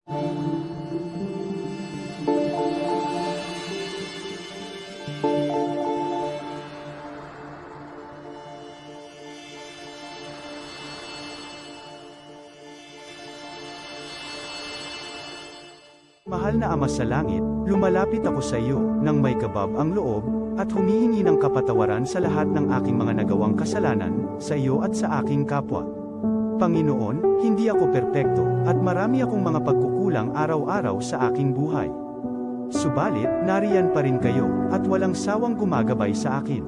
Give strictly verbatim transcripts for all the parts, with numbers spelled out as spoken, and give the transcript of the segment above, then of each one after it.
Mahal na Ama sa Langit, lumalapit ako sa iyo nang may kabab ang loob, at humihingi ng kapatawaran sa lahat ng aking mga nagawang kasalanan, sa iyo at sa aking kapwa. Panginoon, hindi ako perpekto, at marami akong mga pagkukulang araw-araw sa aking buhay. Subalit, nariyan pa rin kayo, at walang sawang gumagabay sa akin.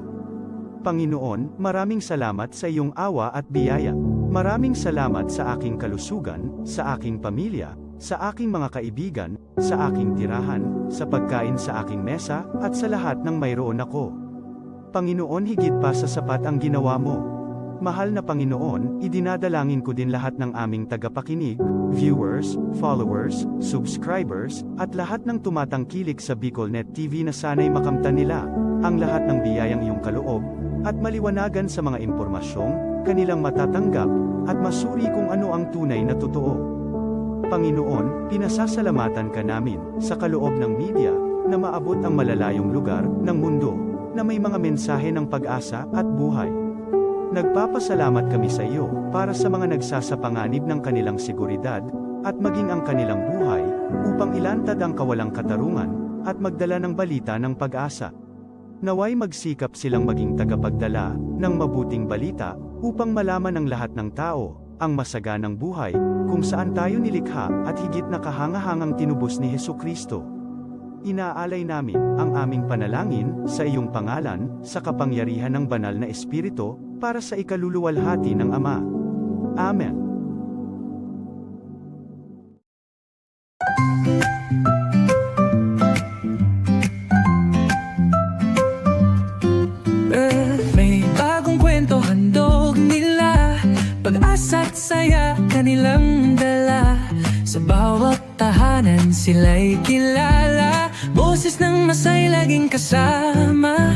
Panginoon, maraming salamat sa iyong awa at biyaya. Maraming salamat sa aking kalusugan, sa aking pamilya, sa aking mga kaibigan, sa aking tirahan, sa pagkain sa aking mesa, at sa lahat ng mayroon ako. Panginoon, higit pa sa sapat ang ginawa mo. Mahal na Panginoon, idinadalangin ko din lahat ng aming tagapakinig, viewers, followers, subscribers, at lahat ng tumatangkilik sa BicolNet T V na sana'y makamtan nila ang lahat ng biyayang iyong kaloob at maliwanagan sa mga impormasyong kanilang matatanggap at masuri kung ano ang tunay na totoo. Panginoon, pinasasalamatan ka namin sa kaloob ng media na maabot ang malalayong lugar ng mundo na may mga mensahe ng pag-asa at buhay. Nagpapasalamat kami sa iyo para sa mga nagsasapanganib ng kanilang seguridad at maging ang kanilang buhay upang ilantad ang kawalang katarungan at magdala ng balita ng pag-asa. Naway magsikap silang maging tagapagdala ng mabuting balita upang malaman ng lahat ng tao ang masaganang buhay kung saan tayo nilikha at higit na kahangahangang tinubos ni Jesu-Cristo. Inaalay namin ang aming panalangin sa iyong pangalan, sa kapangyarihan ng Banal na Espiritu, para sa ikaluluwalhati ng Ama. Amen. Eh, may bagong kwento handog nila, pag-asa't saya kanilang dala. Sa bawat tahanan sila'y kilala, boses ng masay laging kasama.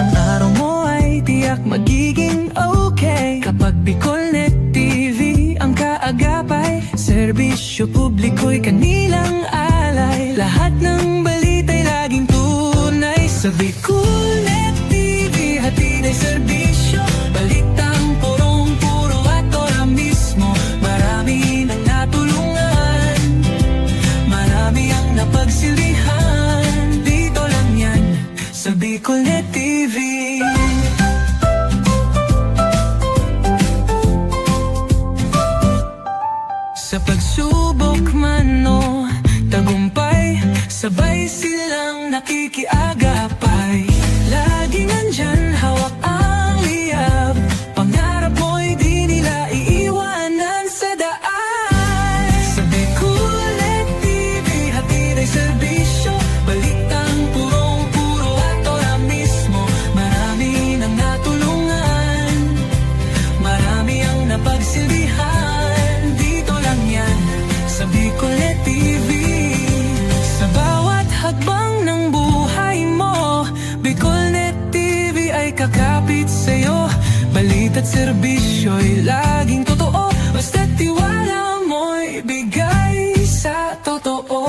Ang araw mo ay tiyak magiging okay kapag BicolNet T V ang kaagapay. Serbisyo publiko'y kanilang alay. Lahat ng balita'y laging tunay sa BicolNet T V. Hatid ay serbisyo, balitang purong-puro at ora mismo. Marami nang natulungan, marami ang napagsilbihan. Dito lang yan sa BicolNet T V. Sa pagsubok man o tagumpay, sabay silang nakikiagapay. Laging nandyan, hawak ang liyab. Pangarap mo'y di nila iiwanan sa daan. Sa BicolNet T V, hatid ay serbisyo, balitang purong-puro at ora mismo. Marami nang natulungan, marami ang napagsilbihan. Dito lang yan sa BicolNet T V. Sa bawat hakbang ng buhay mo, BicolNet T V ay kakapit sa'yo. Balita't serbisyo'y laging totoo, basta't tiwala mo'y bigay sa totoo.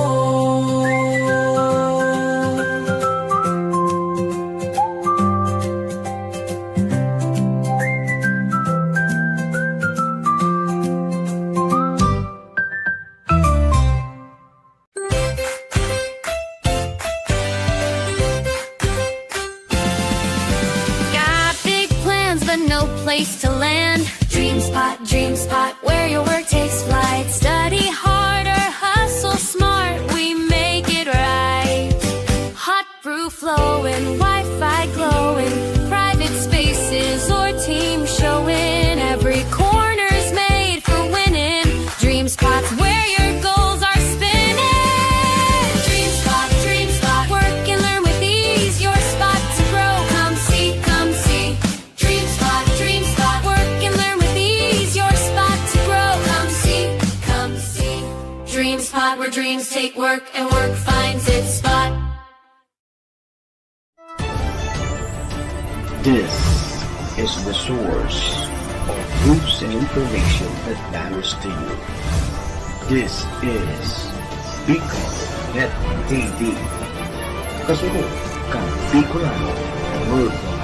Got big plans, but no place to land. DreamSpot, DreamSpot, where your work takes flight. Study hard or hustle smart, we make it right. Hot brew flowing, Wi-Fi glowing, private spaces or team showing. Every corner's made for winning. DreamSpot's where your goals are spinning. DreamSpot, DreamSpot, work and learn with ease. Your spot to grow. Come see, come see. DreamSpot, DreamSpot, work and learn with ease. Your spot to grow. Come see, come see. DreamSpot, where dreams take work and work finds its spot. This is the source of news and information that matters to you. This is Bicol Net T V. Kasunod kan Bicolano Worldwide.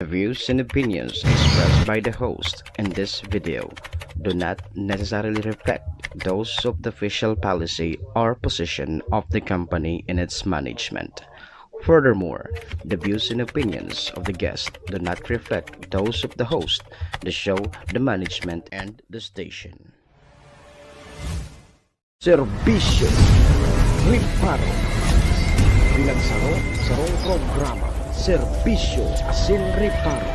The views and opinions expressed by the host in this video do not necessarily reflect those of the official policy or position of the company and its management. Furthermore, the views and opinions of the guest do not reflect those of the host, the show, the management, and the station. Serbisyo, reparo. Pinagsaro-sarong programa, serbisyo asin reparo.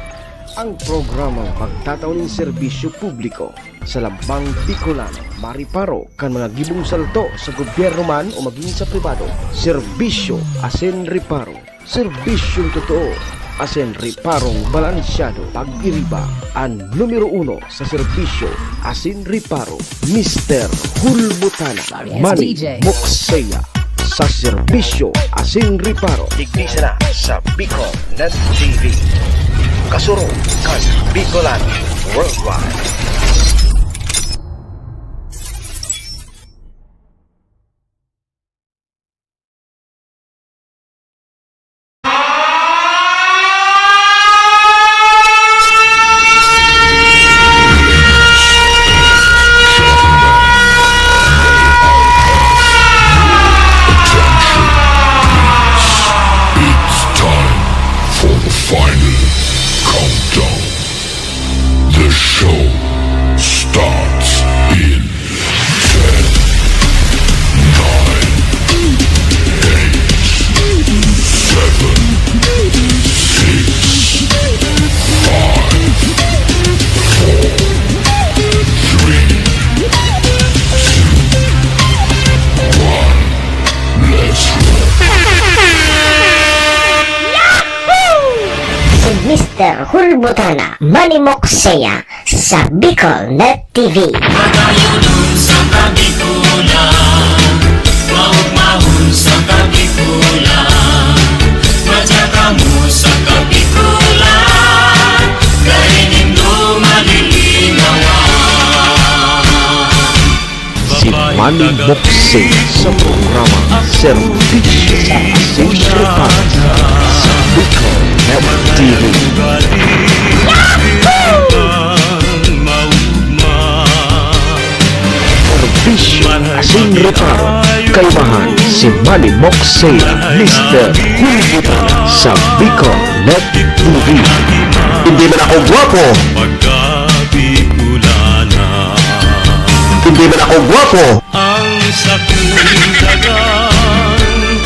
Ang programang magtatao nin serbisyo publiko sa lambang Bicolano, mareparo kan mga gibong salto sa gobyerno man o magin sa pribado. Serbisyo asin reparo. Serbisyong totoo asin reparong balansyado. Pag-iriba, an numero uno sa serbisyo asin reparo, Mister Hulbutana. Yes, Manny D J. Moksea, sa serbisyo asin reparo. Digdi sana sa Bicol Net T V. Kasurog kan Bicolano Worldwide. It's time for the final countdown. The show starts in ten, nine, eight, seven, six, five, four, three, two, one. Let's go. Si Mister Hulbutana, Manny Moksea, sa Bicol Net T V. Matayo dun sa Kabikulan, maugmahon sa Kabikulan, madya kamo sa Kabikulan, dai nindo malilingawan. Si Manny Moksea sa programa Serbisyo asin Reparo sa Bicol Net T V. Serbisyo asin Reparo, kaibahan si Manny Moksea, Mister Hulbutana sa Bicol Net T V. Hindi man ako gwapo. Pagka-Bicolana. Hindi man ako gwapo. Ang sakong dagang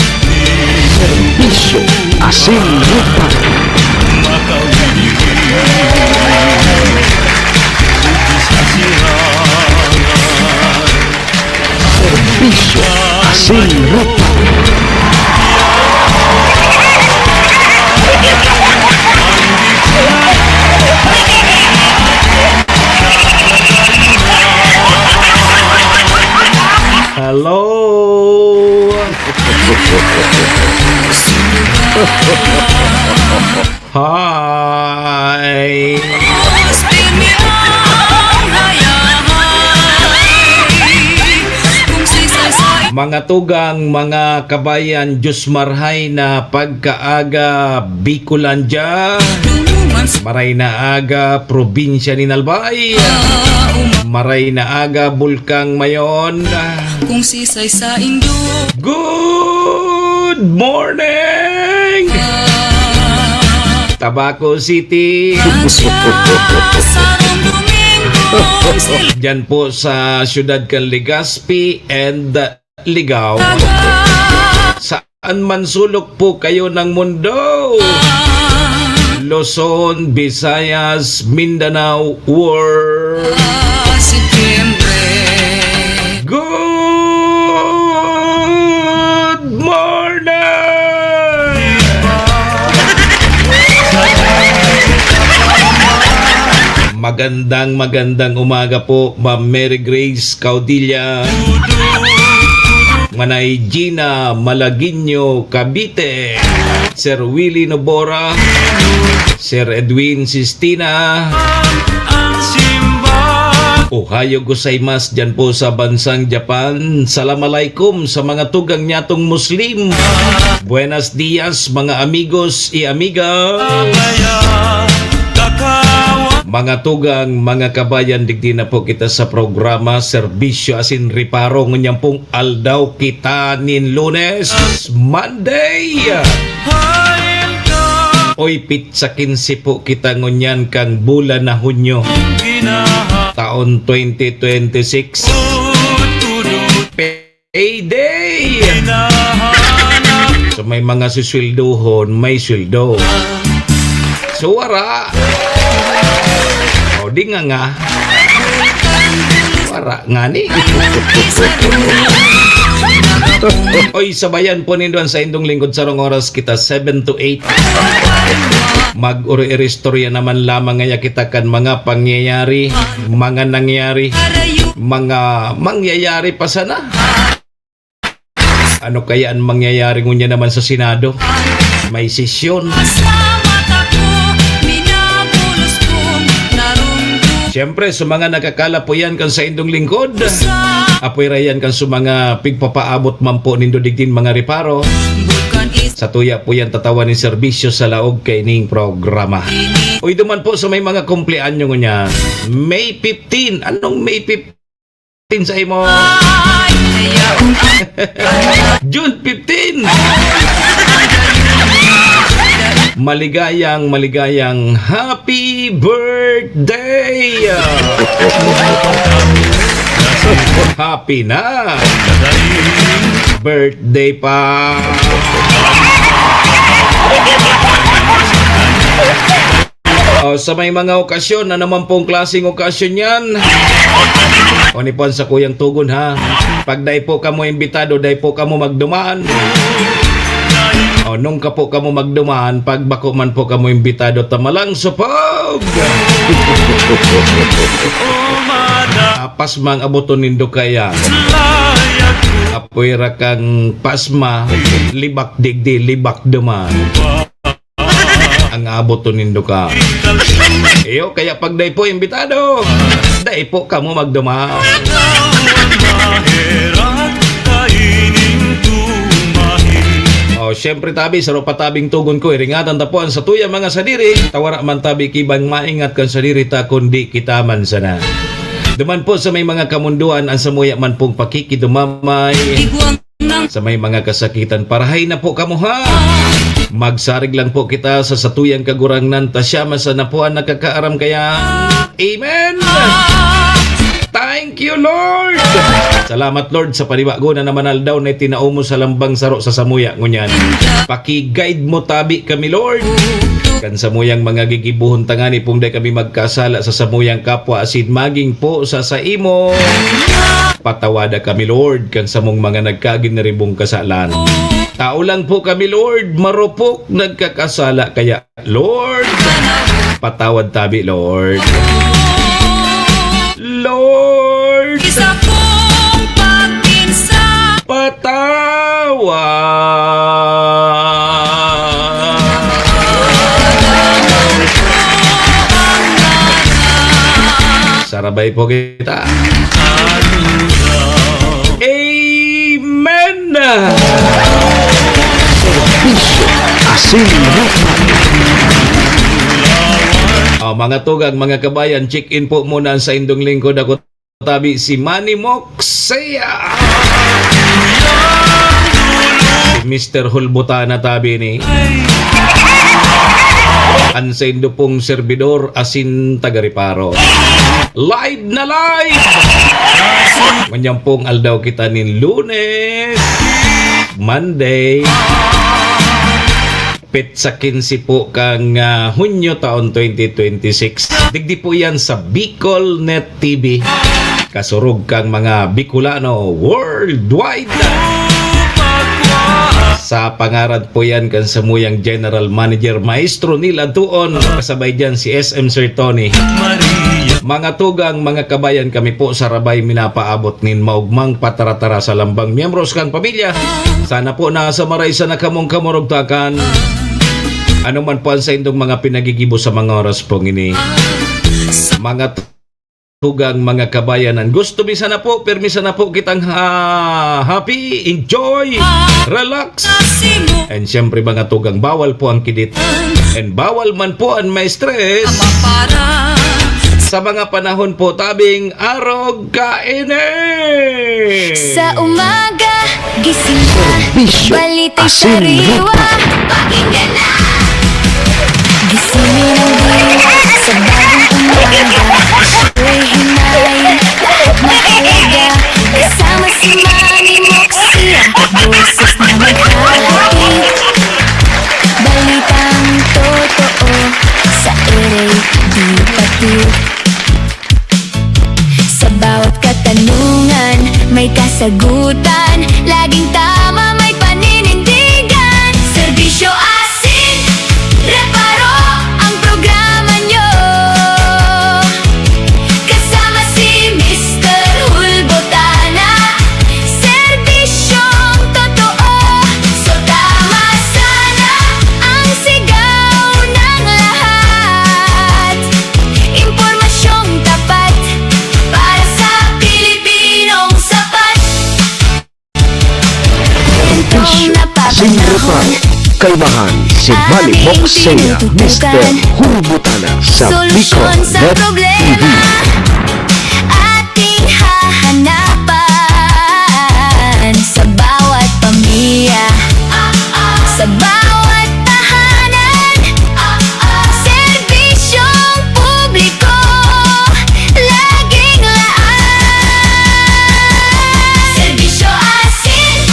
Serbisyo asin lupa. Makawili sa sirangan. Serbisyo asin lupa. Hello. Hi. Mga tugang, mga kabayan, Diyos marhay na pagkaaga, Bicolandia. Maray na aga, probinsya nin Albay. Maray na aga, Bulkang Mayon. Kung sisay sa indo. Good morning! Tabaco City. Diyan po sa siyudad kan Legazpi and Ligao. Saan man sulok po kayo ng mundo. Luzon, Visayas, Mindanao, World. Ah, September. Good morning! Magandang, magandang umaga po, Ma'am Mary Grace Caudilla, Manay Gina Malagueño, Cavite, Sir Willie Nobora, Sir Edwin Sistina. Ohayo gozaimasu dyan po sa bansang Japan. Salam alaikum sa mga tugang nyatong Muslim. Buenos dias, mga amigos y amiga. Mga tugang, mga kabayan, digdi na po kita sa programa Serbisyo asin Reparo. Ngunyan pong aldaw kita nin Lunes, Monday. Oy, pitsa kinse po kita ngunyan kan bulan na Hunyo, taon twenty twenty-six. Payday! So, may mga susweldohon, may sweldo. So, wara. O, di nga nga. Wara nga ni. Oy, sabayan po nindo an saindong lingkod, sarong oras kita, seven to eight. Mag-uri-uri istorya naman lamang ngaya kita kan mga pangyayari, mga nangyari, mga mangyayari pa sana. Ano kaya an mangyayari ngunyan naman sa Senado? May sesyon. Siyempre, sa mga nakakala po yan kan saindong lingkod, apoy ra yan kan sa mga pigpapaabot man po nindo digdin mga reparo. Sa tuya po yan tatawan nin serbisyo sa laog kaining programa. Uy, duman po sa may mga kumpleanyo ngunyan. May fifteen. Anong May fifteen sa imo? June fifteen. Maligayang, maligayang happy birthday! Happy na! Birthday pa! O, sa may mga okasyon, ano man pong klaseng okasyon yan, o, ni po an sakuyang tugon, ha? Pag dai po kamo imbitado, dai po kamo magduman. O, nung ka po kamo magduman, pag bako man po kamo imbitado, tamalang supog! Ah, pasma ang aboton nindo kaya. Apoy ra kang pasma, libak digdi, libak duman. Ang aboton nindo ka. Iyo, kaya pag dai po imbitado, dai po kamo magduman. O, siyempre, tabi, saro pa tabing tugon ko, iringatan ta po an satuyang mga sadiri, ta wara man tabi ki ibang maingat kan sadiri ta, kundi kita man sana. Duman po sa may mga kamundoan, an samuya man pong pakikidumamay. Sa may mga kasakitan, parahay na po kamo, ha? Magsarig lang po kita sa satuyang Kagurangnan, ta siya man sana po an nakakaaram kaya. Amen! Thank you, Lord! Salamat, Lord, sa panibago na naman aldaw na itinao mo sa lambang saro sa samuya ngunyan. Paki-guide mo tabi kami, Lord. Kan samuyang mga gigibohon tangani pong dai kami magkasala sa samuyang kapwa asin magin po sa saimo. Patawada kami, Lord, kan samong mga nagkaginiribong kasalan. Tao lang po kami, Lord, marupok nagkakasala, kaya, Lord, patawad tabi, Lord. Lord, isa pong pagminsan. Patawad. Sarabay po kita. Amen! Serbisyo asin reparo. Oh, mga tugang, mga kabayan, check-in po muna ang saindong lingkod. Ako tabi si Manny Moxea. Si Mister Hulbutana tabi ni. An saindo pong serbidor asin taga-reparo. Live na live! Ngunyan pong aldaw kita nin Lunes, Monday, petsa kinse po kang, ah, Hunyo taon twenty twenty-six. Digdi po yan sa Bicol Net T V. Kasurog kang mga Bicolano worldwide. Sa pangaran po yan kan samuyang General Manager, Maestro Neil Antuon, kasabay dyan si S M Sir Tony. Mga tugang, mga kabayan, kami po sa Rabay minapaabot nin maugmang pataratara sa lambang miyembros kan pamilya. Sana po nasa maray sana kamong kamurugtakan. Ano man po ang saindong mga pinagigibo sa mga oras pong ini. Mga tugang, mga kabayanan. Gusto mi sana po, pirmi sana po kitang ha-, happy, enjoy, relax. And siyempre, mga tugang, bawal po ang kidit. And bawal man po ang ma-stress. Sa mga panahon po, tabing arog kaini. Sa umaga, gising ka, Serbisyo, balita'y asin, sariwa. Lupa. Pakinggan na! Gisingin ang diwa sa bagong umaga. Siyempre, hinayin, lahat makuga. Kasama si Manny Moxia, boses na maghahatid. Balitang totoo sa ere, di pati. Sa bawat katanungan, may kasagutan. Laging tama, may paninindigan. Serbisyo asin, reparo ang programa nyo. Kasama si Mister Hulbotana. Serbisyong totoo. So tama sana ang sigaw ng lahat. Impormasyong tapat para sa Pilipinong sapat. Kwentong Bisyo, napapanahon. Singrepan, kaibahan, si Manny Moxia, Mister Hulbotana sa Solusyon Bicol sa Net problema. T V. Ating hahanapan sa bawat pamilya, sa bawat tahanan. Serbisyong publiko, laging laad. Serbisyo asin,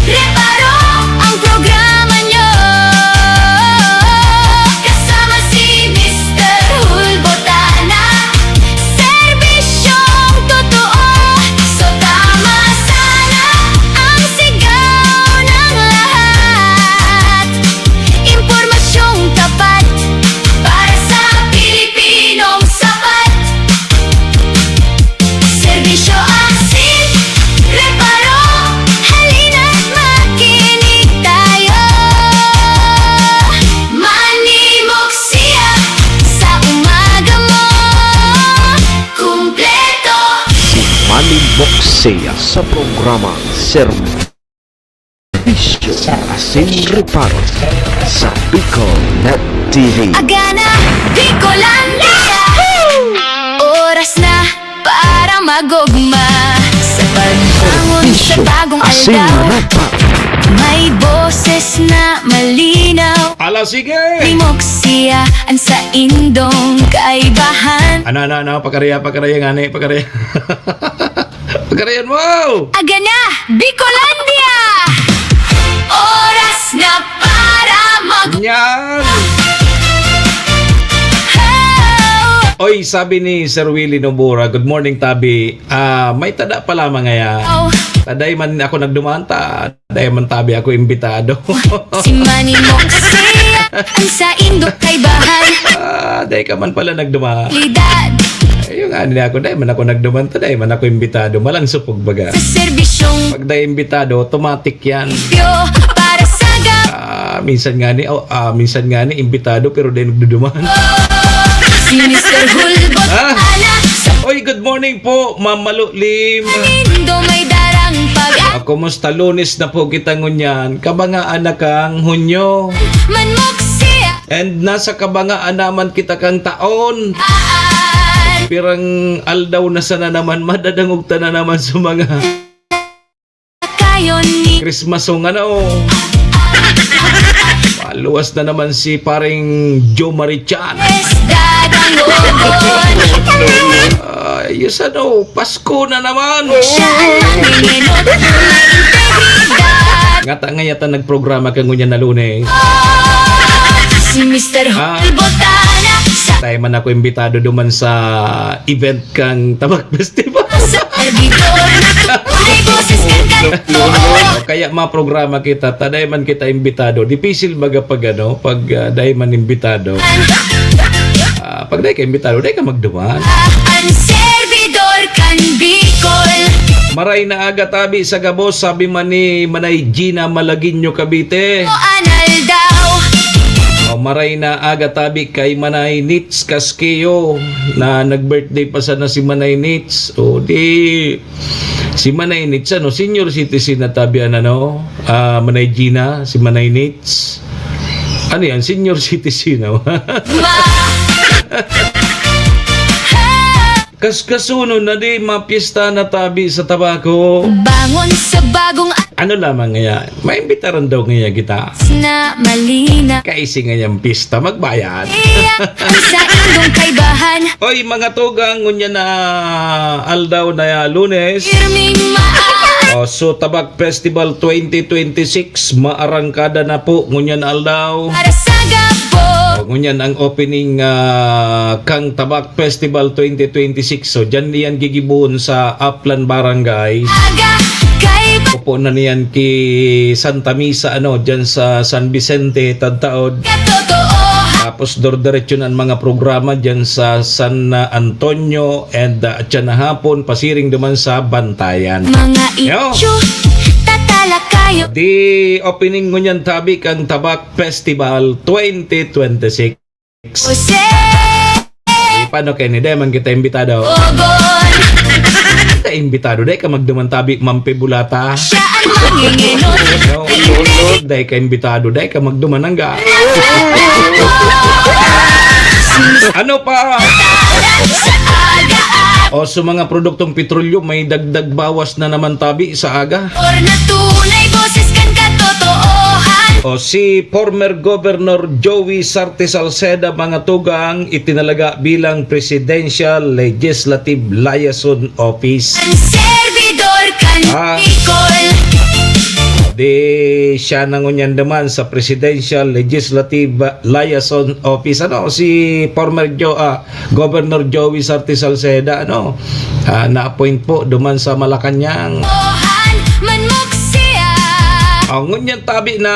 reparo ang programa nyo. Kasama si Mister Hulbotana. Serbisyong totoo, so tama sana ang sigaw ng lahat. Impormasyong tapat para sa Pilipinong sapat. Serbisyo asin, reparo, halina't makinig tayo. Manny Moxia, sa umaga mo, kumpleto. Si Manny Moxia sa programa Serb- Bisyo asin reparo sa Bicol Net T V. Agana, Bicolandia! Oras na para magugma sa pagbangon sa Bisyo bagong asin aldaw. Reparo. May boses na malinaw. Ala, sige! Ni Moxia ang saindong kaibahan. Ano, ano, ano? Pagkariya, pagkariya, ngani, pagkariya. Pagkarayan mo! Agana, Bicolandia! Oras na para mag- Yan! Oh! Oy, sabi ni Sir Willie Nobura, "Good morning, Tabi. Ah, may tada pa lamang ngaya. Oh. Taday man ako nagduman ta, taday man tabi ako imbitado." Si Manny Moxia, ang saindo kaibahan. Ah, dai ka man pala nagduman. Lidad. Ayun nga, ni ako, dai man ako nagduman to, dai man ako imbitado. Malang supog baga. Sa serbisyong Pag dai imbitado, automatic yan. Pyo, para sa gab- Ah, minsan nga ni, oh, ah, minsan nga ni, imbitado, pero dai nagduduman. Si Mister Hulbot, Ah. Ana, sa Oy, good morning po, Ma'am Malulim. Nindo may darang pag- Ah, kumusta? Lunes na po kita ngunyan. Kabangaan na kang Hunyo. Manmok siya. And nasa kabangaan naman kita kang taon. Aan. Pirang aldaw na sana naman, madadangog ta na naman sa mga Kayon ni Christmas song, ano? Maluwas na naman si paring Joe Marichan. Yes, dadangogon. Ah, yes, ano, Pasko na naman. Siya ang mangingenot na may integridad. Ngata ngaya ta nagprograma ka ngunyan na Lunes. Si Mister Ah. Holbotana sa Tayo man ako imbitado duman sa event kang Tabak Festival. Sa servidor na may boses kang katotohanan. O kaya mga programa kita, ta dai man kita imbitado. Dipisil baga pag ano, pag, ah, dai man imbitado. Ah, pag dai ka imbitado, dai ka magduman. Ang servidor kan Bicol. Maray na aga tabi sa gabos, sabi man ni Manay Gina Malagueño, Cavite. O anal daw. O, maray na aga tabi kay Manay Nits Casqueo na nag-birthday pa sana si Manay Nits. O, di, si Manay Nits, ano, senior citizen na tabi, ano, ah, Manay Gina, si Manay Nits. Ano yan? Senior citizen, no? Ma- Kaskasunon na di mapyesta na tabi sa tabako. Bangon sa bagong a- Ano lamang ngaya? Maimbitaran daw ngaya kita. Na malina. Kaisi ngayang pista, magbayad. Iya, ang saindong kaibahan. Oy, mga tugang, ngunyan na aldaw na Lunes. Pirming maa- O, so, Tabak Festival twenty twenty-six, maarangkada na po ngunyan aldaw. Para sa gabos. O, ngunyan ang opening, ah, kang Tabak Festival twenty twenty-six. So, dyan niyan gigibohon sa Aplan Barangay. Aga, kay ba- Upo na niyan ki Santa Misa, ano, dyan sa San Vicente, Tadtaod. Katotoohan. Tapos, dor-, diretso na ang mga programa dyan sa San Antonio and, ah, dyan na hapon, pasiring duman sa Bantayan. Mga Yo. Isyu, tatalakayo. Di opening ngunyan tabi kang Tabak Festival twenty twenty-six. Jose. Eh, paano kayo ni Dai man kita imbitado? Ogon. Kita imbitado, dai ka magduman tabi, Mampi Bulata. Siya ang manginginom. No, dai ka imbitado, dai ka magduman, angga. Ano pa? O, sa mga produktong petrolyo, may dagdag bawas na naman tabi sa aga. Or na tunay boses kan katotohanan. O, si former Governor Joey Sarte Salceda, mga tugang, itinalaga bilang Presidential Legislative Liaison Office. Ang servidor kan Ah. Bicol. Di siya na ngunyan duman sa Presidential Legislative Liaison Office. Ano, si former Jo-, ah, Governor Joey Sarte Salceda, ano, ah, na-appoint po duman sa Malacañang. Ohan, manmok siya. Ang ngunyan tabi na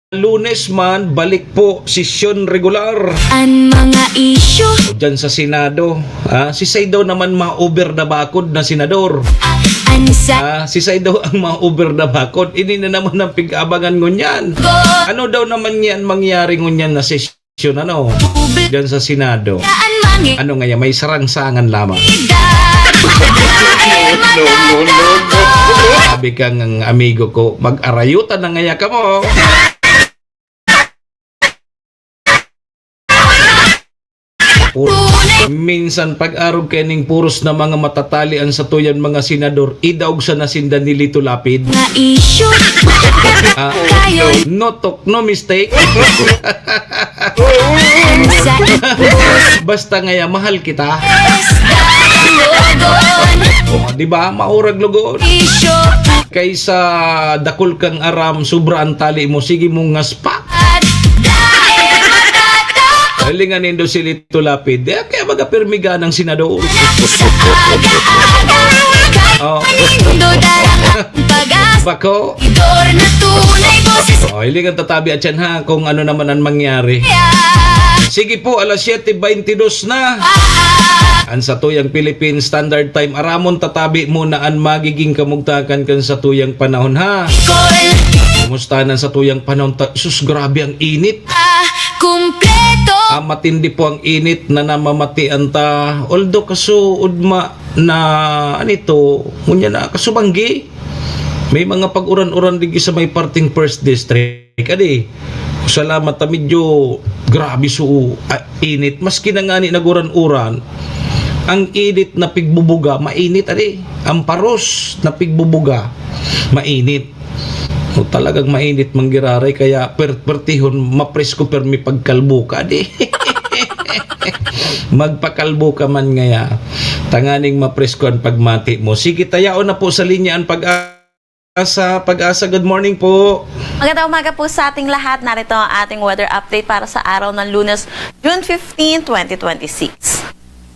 Lunes man, balik po, sesyon regular. An mga isyu. O, dyan sa Senado, ah, si Saido naman ma-over na bakod na senador. An sa Ah, si Saido ang ma-over na bakod. Ini na naman ang pig-abangan ngunyan. Go. Ano daw naman yan mangyari ngunyan na sesyon, ano? Tubig. Dyan sa Senado. Daan mangi- Ano nga yan? May sarangsangan lamang. Idad. Dai matatapos. Sabi ka ng amigo ko, mag-arayutan na ngaya kamo. Pur-, minsan pag-arog kaining puros na mga matatali an satuyang mga senador, idaog sana sinda ni Lito Lapid. Nga isyu. Ah, Kayo. No talk, no mistake. Sa Basta ngaya, mahal kita. Logon. O, di ba? Maurag logon. Isyu. Kaysa dakul kang aram, sobra ang tali mo, sige mong ngaspa. At dai matatapos. Hilingan nindo si Lito Lapid. Eh, kaya baga pirmi ganang senador. Sa aga-aga, Oh. Manindo darang ang pag-asa. Bako. Idor na tunay boses. Oh, hilingan tatabi at yan ha, kung ano naman ang mangyari. Yeah. Sige po, alas siyete beintidos na. Ah. Ang satuyang Philippine Standard Time, aramon tatabi muna ang magiging kamugtakan kan satuyang panahon, ha? Bicol. Kumusta na ang satuyang panahon? Ta-, sus, grabe ang init. Ah, kumpleto. Ah, matindi po ang init na namamatian ta. Although kasuod ma-, na, ano ito, ngunyan na, kasubanggi. May mga pag-uran-uran digdi sa may parting First Distric. Adi, salamat ta medyo grabe so, ah, init. Maski na ngani nag-uran-uran, ang init na pigbubuga, mainit, adi. Ang paros na pigbubuga, mainit. O, talagang mainit manggiraray, kaya per-, pertihon, mapresko permi pagkalbo ka, adi. Magpakalbo ka man ngaya, tanganing mapresko an pagmati mo. Sige, tayaon na po sa linya an pag- Sa Pag-asa, good morning po. Magandang umaga po sa ating lahat. Narito ang ating weather update para sa araw ng Lunes, June fifteen, twenty twenty-six.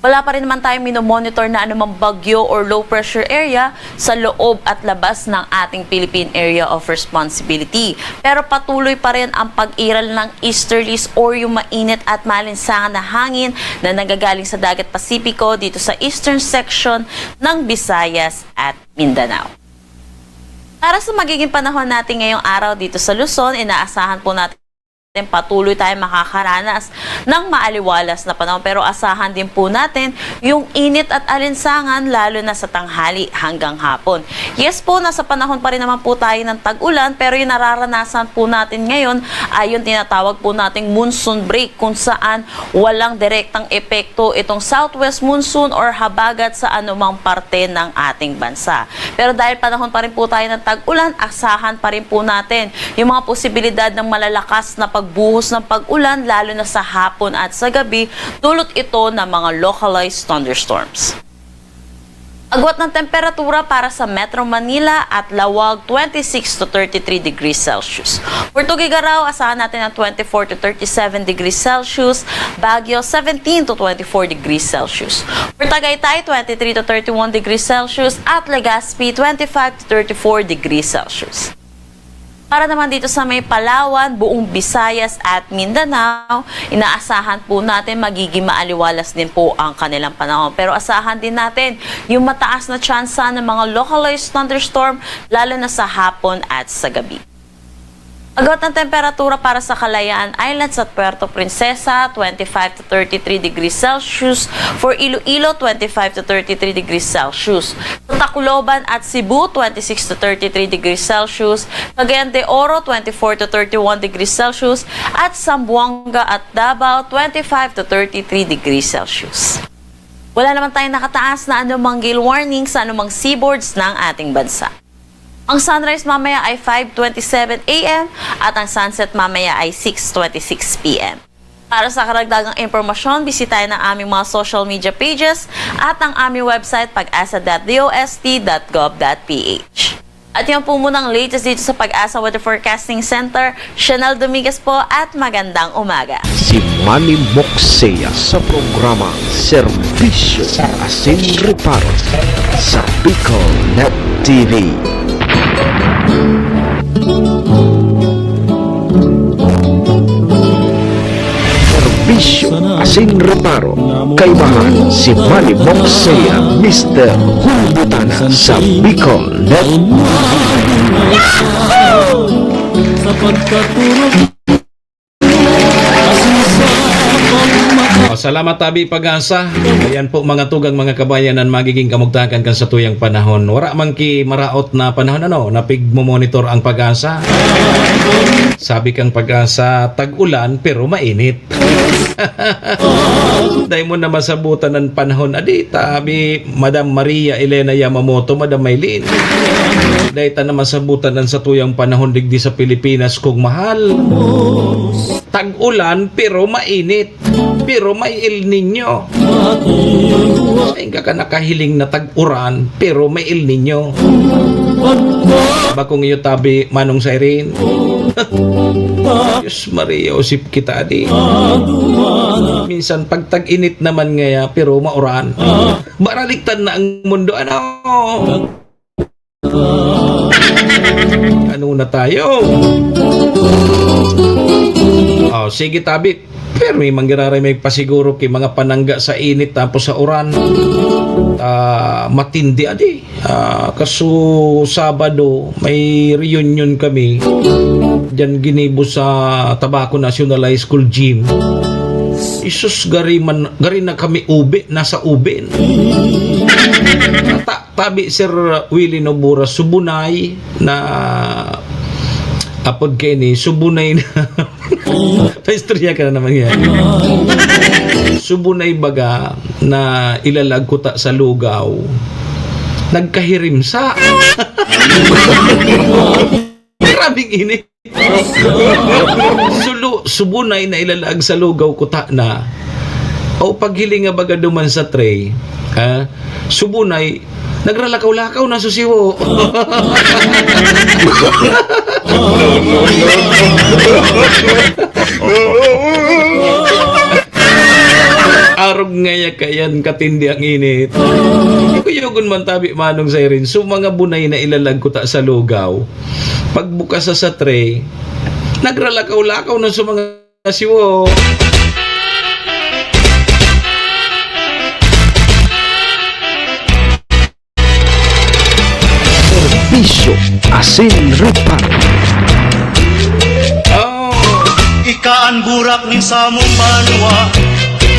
Wala pa rin naman tayong minomonitor na anumang bagyo or low pressure area sa loob at labas ng ating Philippine Area of Responsibility. Pero patuloy pa rin ang pag-iral ng easterlies or yung mainit at malinsangan na hangin na nanggagaling sa Dagat Pasipiko dito sa eastern section ng Visayas at Mindanao. Para sa magiging panahon natin ngayong araw dito sa Luzon, inaasahan po natin patuloy tayong makakaranas ng maaliwalas na panahon. Pero asahan din po natin yung init at alinsangan, lalo na sa tanghali hanggang hapon. Yes po, nasa panahon pa rin naman po tayo ng tag-ulan, pero yung nararanasan po natin ngayon ay yung tinatawag po nating monsoon break, kung saan walang direktang epekto itong southwest monsoon or habagat sa anumang parte ng ating bansa. Pero dahil panahon pa rin po tayo ng tag-ulan, asahan pa rin po natin yung mga posibilidad ng malalakas na pagbuhos ng pag-ulan, lalo na sa hapon at sa gabi, dulot ito ng mga localized thunderstorms. Agwat ng temperatura para sa Metro Manila at Laoag, twenty-six to thirty-three degrees Celsius. For Tuguegarao, asahan natin ang twenty-four to thirty-seven degrees Celsius, Baguio, seventeen to twenty-four degrees Celsius. For Tagaytay, twenty-three to thirty-one degrees Celsius, at Legazpi, twenty-five to thirty-four degrees Celsius. Para naman dito sa may Palawan, buong Visayas at Mindanao, inaasahan po natin magiging maaliwalas din po ang kanilang panahon. Pero asahan din natin yung mataas na tsansa ng mga localized thunderstorm, lalo na sa hapon at sa gabi. Agwat ng temperatura para sa Kalayaan Islands at Puerto Princesa, twenty-five to thirty-three degrees Celsius. For Iloilo, twenty-five to thirty-three degrees Celsius. Sa Tacloban at Cebu, twenty-six to thirty-three degrees Celsius. Cagayan de Oro, twenty-four to thirty-one degrees Celsius. At Zamboanga at Davao, twenty-five to thirty-three degrees Celsius. Wala naman tayong nakataas na anumang gale warning sa anumang seaboards ng ating bansa. Ang sunrise mamaya ay five twenty-seven A M at ang sunset mamaya ay six twenty-six P M. Para sa karagdagang impormasyon, bisitahin ang aming mga social media pages at ang aming website, pag-asa dot D O S T dot gov dot P H. At yan po muna ang latest dito sa Pag-asa Weather Forecasting Center. Chanel Dominguez po at magandang umaga. Si Manny Moxea sa programa Serbisyo Asin Reparo sa Bicol Net T V. Serbisyo asin reparo, kaibahan si Manny Moxea, Mister Hulbutana sa Bicol Net. Sa pagkaturog. O, salamat, tabi Pag-asa. Ayan po, mga tugang, mga kabayan, ang magiging kamugtakan kan satuyang panahon. Wara man ki maraot na panahon, ano, na pigmo-monitor ang Pag-asa. Sabi kang Pag-asa, tag-ulan pero mainit. Dai mo na masabutan ang panahon. Adi, tabi, Madam Maria Elena Yamamoto, Madam Maylin. Dai ta na masabutan ang satuyang panahon digdi sa Pilipinas, kong mahal. Tag-ulan pero mainit. Pero may El Niño. Sain ka ka nakahiling na tag-uran, pero may El Niño. Bakong iyo tabi, Manong Siren. Diyos Maria, usip kita, adi. Minsan, pag tag-init naman ngaya, pero mauran. Baraliktan na ang mundo, ano? Ano na tayo? Oh, sige, tabi. Pero may manggiraray may pasiguro ki mga panangga sa init tapos sa uran. Ah, matindi, adi. Ah, kaso Sabado, may reunion kami. Diyan ginibo sa Tabaco National High School Gym. Isus, gari man, gari na kami ube, nasa ube. Nata-, Tabi, Sir Willie Nobura, subunay na, apod kaini, subunay na, paistorya ka na naman yan. Subunay baga na ilalag kuta sa lugaw, nagkahirimsa. Grabing init. Sulu-, subunay na ilalaag sa lugaw kuta na. O paghiling nga baga duman sa tray, ah, subunay, Nagralakaw-lakaw na sa siwo. Arog ngaya kayan katindi ang init. Kuyogon man tabi manong Siren, so mga bunay na ilalag ko ta sa lugaw. Pagbukas sa, sa tray, nagralakaw-lakaw na sa mga siwo. Serbisyo asin reparo. Oh. Ika an burak nin samong banwa,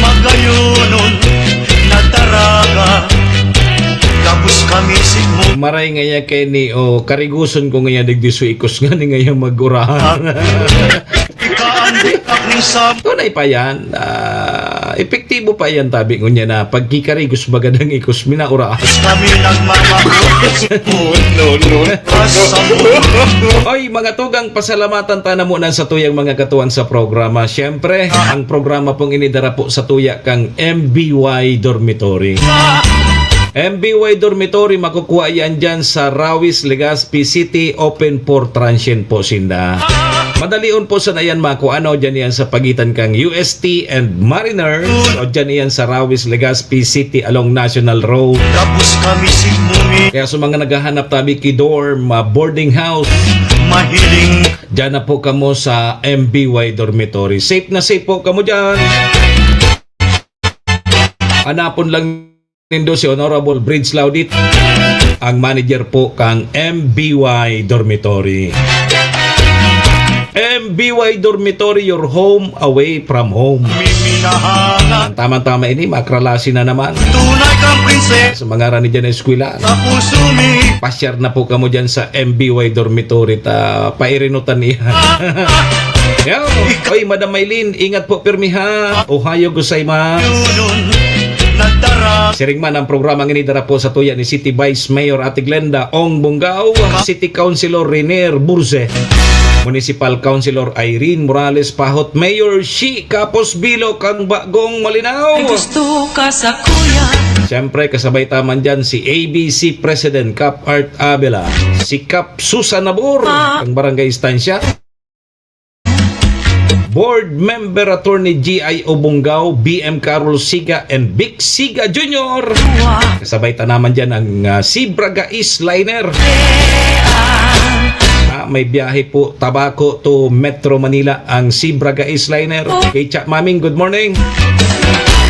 magayonon na daraga. Gabos kami sigmo. Maray ngaya keni, o, kariguson ko ngaya digdi su ikos ngani ngaya mag-urahan. Ika an burak nin samong Tunay pa yan. Ah, epektibo pa yan, tabi ngunyan na pagkikarigos baga ng ikos, minaura. Kami nagmamahal. No, no, no. Oy, mga tugang, pasalamatan ta na muna sa tuyang mga katuwang sa programa. Siyempre, ang programa pong inidara po sa tuya kang M B Y Dormitory. M B Y Dormitory, makukuha yan dyan sa Rawis, Legazpi City, open for transient po sinda. Madalion po sana yan makuha, ano, dyan yan sa pagitan kang U S T and Mariners, o dyan yan sa Rawis, Legazpi City along National Road. Gabos kami sigmumi. Kaya sa mga naghahanap tabi ki dorm, ah, boarding house, mahiling. Dyan na po kamo sa M B Y Dormitory. Safe na safe po kamo dyan. Hanapon lang nindo si Honorable Bridge Laudit, ang manager po kang M B Y Dormitory. M B Y Dormitory, your home away from home. Ang tamang-tama ini, makralasi na naman. Tunay kang prinsesa. Sa mga rani dyan na eskwela, sa puso mi. Pasyar na po kamo dyan sa M B Y Dormitory, ta pairinutan niya. Yo. Oy, Madam Maylin, ingat po pirmi ha. Ohayo gozaimasu. Siring man ang programang ini dara po sa tuya ni City Vice Mayor Ate Glenda Ong Bongao, City Councilor Renier Burze, Municipal Councilor Irene Morales Pahot, Mayor Shi Kapos Bilo kang Bagong Malinao. May gusto ka sa kuya. Siyempre, kasabay taman dyan si A B C President Kap Art Abela, si Kap Susan Nabor, ang Barangay Estancia. Board Member Attorney G I Obongao, B M Carol Siga, and Vic Siga Junior. Kasabay ta naman dyan ang, ah, Sibra Gais Liner. Ah, may biyahe po, Tabaco to Metro Manila ang Sibra Gais Liner. Kay Cha Maming, good morning.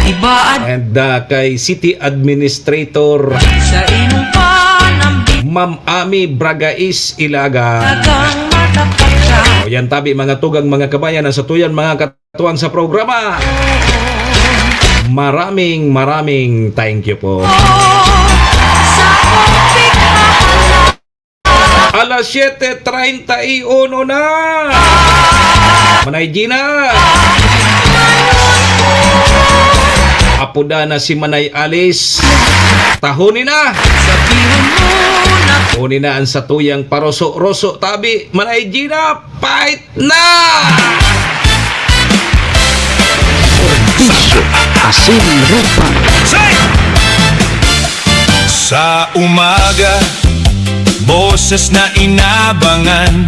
Iba at And, ah, kay City Administrator sa imong panambit. Ma'am Ami Bragais Ilaga. Tagang matapat ka. O yan, tabi, mga tugang, mga kabayan, ang satuyan, mga katuwang sa programa. Maraming, maraming thank you po. Sa akong pigkahalan. Alas siyete treinta y uno na. Manay Gina. Apuda na si Manay Alice. Tahoni na. Tahoni na ang satuyang paroso-roso tabi. Manay Gina, fight na! Bisyo, asin, rupa. Sa umaga, boses na inabangan.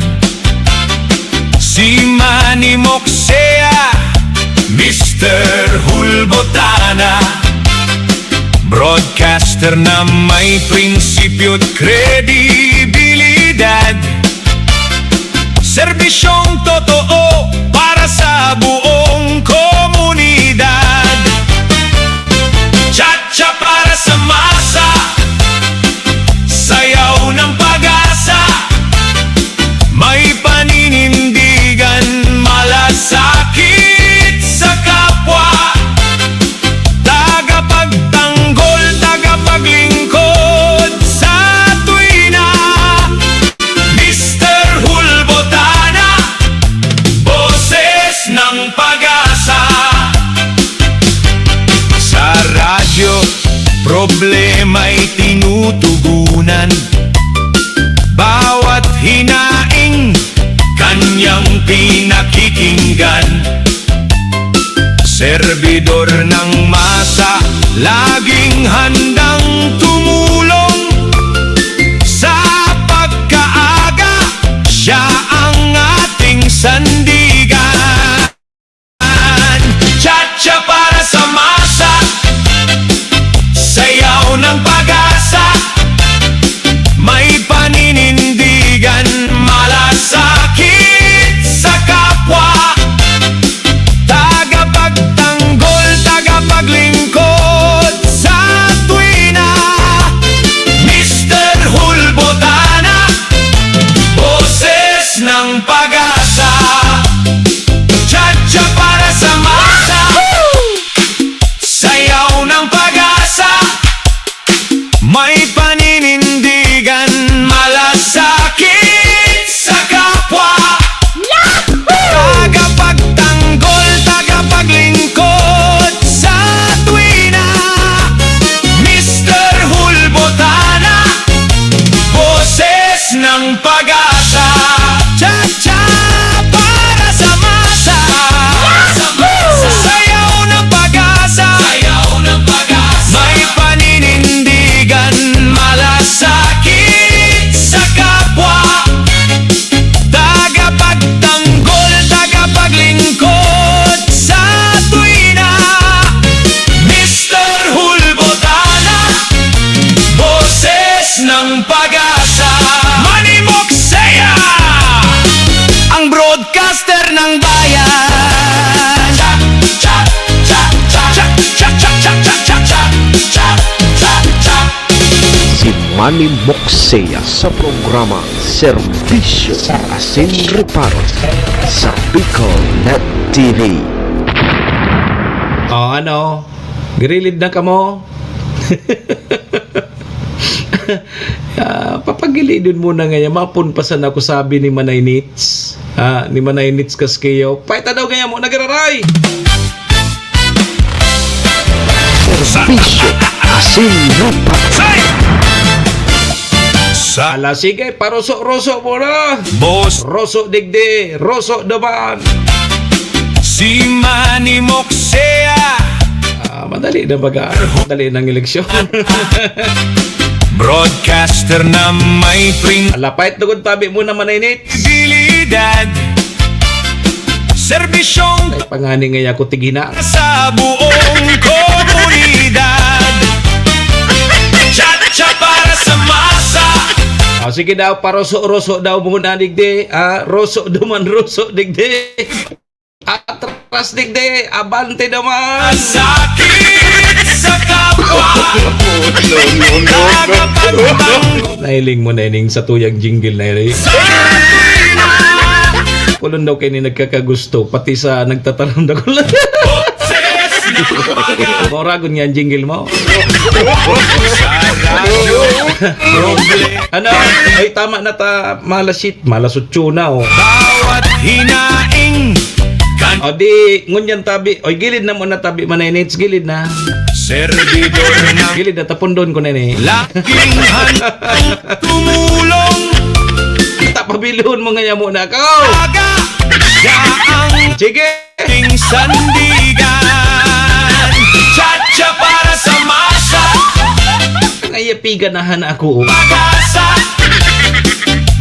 Si Manny Moksea, Mister Hulbotana. Broadcaster na may prinsipyo at kredibilidad. Serbisyong totoo para sa buong komunidad. Cha-cha para sa masa, sayaw ng pag-asa. May paninindigan, malasakit sa kapwa. Tagapagtanggol, tagapaglingkod sa tuwina. Mister Hulbotana, boses ng pag-asa. Sa radyo, problema'y tinutugunan. Bawat hinaing, kanyang pinakikinggan. Serbidor ng masa, laging handang tumulong. Manimoksea sa programa Serbisyo Asin Reparo sa Bicol Net T V. O ano? Grilid na kamo? Ah, papagilidon muna ngayon. Mapon pa sana ako, sabi ni Manay Nits. Ah, ni Manay Nits Casqueo. Paita daw ngayon mo, nagararay! Serbisyo Asin Reparo. Sa Ala, sige, paruso-ruso mo na. Boss. Ruso digdi, ruso duman. Si Manny Moksea. Ah, madali na baga. Madali ng eleksyon. Broadcaster na may prin- Alapait lugod tabi mo na, Manay Nits. Bilidad. Serbisyong Ay, pangani nga ako tigina. Sa buong komunidad. Chacha para sa masa. Ah, sige daw, paruso-ruso daw muna digdi. Ah, ruso duman, ruso digdi. Atras digdi, abante naman! Sakit sa kapwa! Nagpapagpang- Nahiling mo na ining sa tuyang jingle na yun, eh. Kulon daw kayo ni nagkakagusto, pati sa nagtataram na kulon. Moragon nga ang jingle mo. Ano? Ay, tama na ta, malas shit, malas otso na, oh. Bawat hinaing kan- O di, ngunyan tabi. Oy, gilid na muna tabi, Manay Nits, gilid na. Servidor na. Gilid na, tapundon ko na ni. Laking handang tumulong. Kita, pabilhon mo nga muna ako. Aga, yaang Sige. Ting sandigan. Chacha para sa masa. Ang iya piganahan ako, oh. Pag-asa.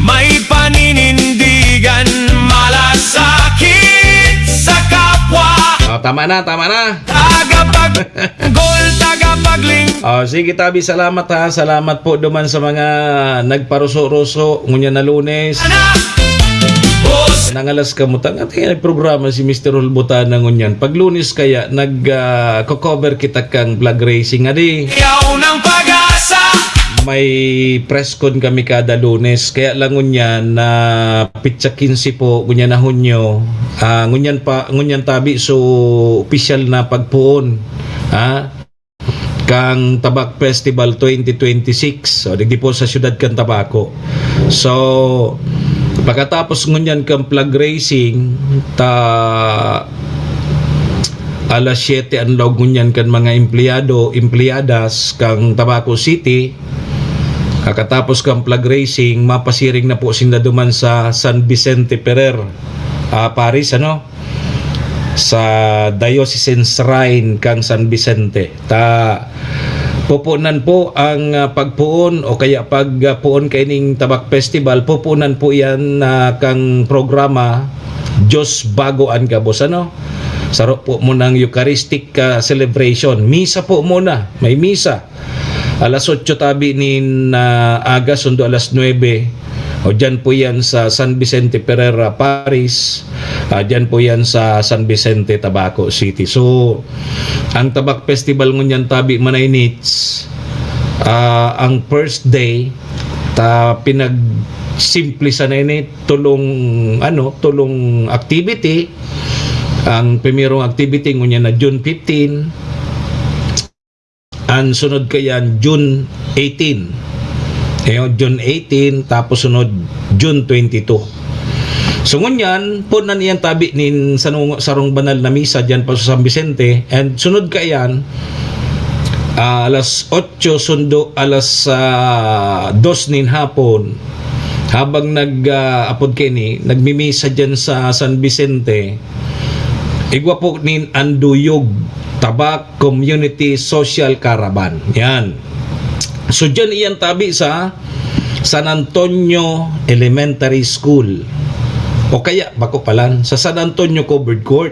May paninindigan, malasakit sa kapwa. Oh, tama na, tama na. Tagapag-, gol, tagapagling- Oh, sige, tabi, salamat, ha. Salamat po duman sa mga nagparuso-ruso ngunyan na Lunes. Anak! Boss! Nangalas kamo, tang-, ating programa si Mister Hulbutana ngunyan. Pag Lunes kaya, nag, ah, ko-cover kita kang flag raising, adi. Yaw ng pag-asa! May press con kami kada Lunes. Kaya lang ngunyan na pitsa quince po, ngunyan na Hunyo. Ah, ngunyan pa, ngunyan tabi, so opisyal na pagpoon. Ha? Kang Tabak Festival twenty twenty-six. So, digdi po sa siyudad kan Tabaco. So, pagkatapos ngunyan kang flag raising, ta alas siyete an laog ngunyan kan mga empleyado, empleyadas kang Tabaco City. Pagkatapos kang flag raising, mapasiring na po sinda duman sa San Vicente Ferrer, ah, Paris, ano? Sa Diocesan Shrine kang San Vicente. Ta, pupunan po ang, ah, pagpuon o kaya pagpuon kaining Tabak Festival, pupunan po yan, ah, kang programa Diyos Bago an Gabos, ano? Saro po munang Eucharistic, ah, celebration. Misa po muna, may misa. Alas otso tabi nin, ah, aga, sundo alas nuebe. O, dyan po yan sa San Vicente Ferrer, Paris. Ah, dyan po yan sa San Vicente, Tabaco City. So, ang Tabak Festival ngunyan tabi, Manay Nits, ah, ang first day, ta pinagsimple sana ini, tulong, ano, tulong activity. Ang primerong activity ngunyan na June fifteen. Ang sunod kayan, June eighteen. Ayun, June eighteen, tapos sunod, June twenty-two. So, ngunyan, po na niyan tabi nin sanung-, sarong banal na misa dyan pa sa San Vicente. And sunod kayan, ah, alas otso sundo alas, ah, dos nin hapon, habang nag, ah, apod kaini, nagmimisa dyan sa San Vicente, igwa po nin Anduyog, Tabak Community Social Caravan. Yan. So, dyan iyan tabi sa San Antonio Elementary School. O kaya, bako palan, sa San Antonio Covered Court.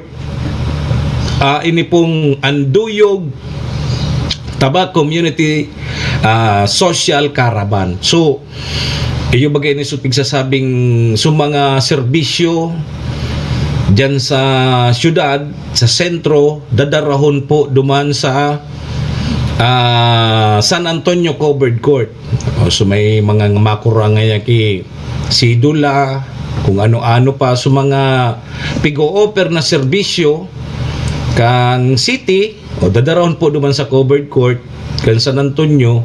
Ah, ini pong Anduyog Tabak Community, ah, Social Caravan. So, iyo bagay ni so pigsasabing so mga serbisyo diyan sa siyudad, sa sentro, dadarahon po duman sa ah, San Antonio Covered Court. O, so may mga makurang ngaya ki sidula, kung ano-ano pa. So mga pig-o-offer na serbisyo kang city, o dadarahon po duman sa covered court, kan San Antonio,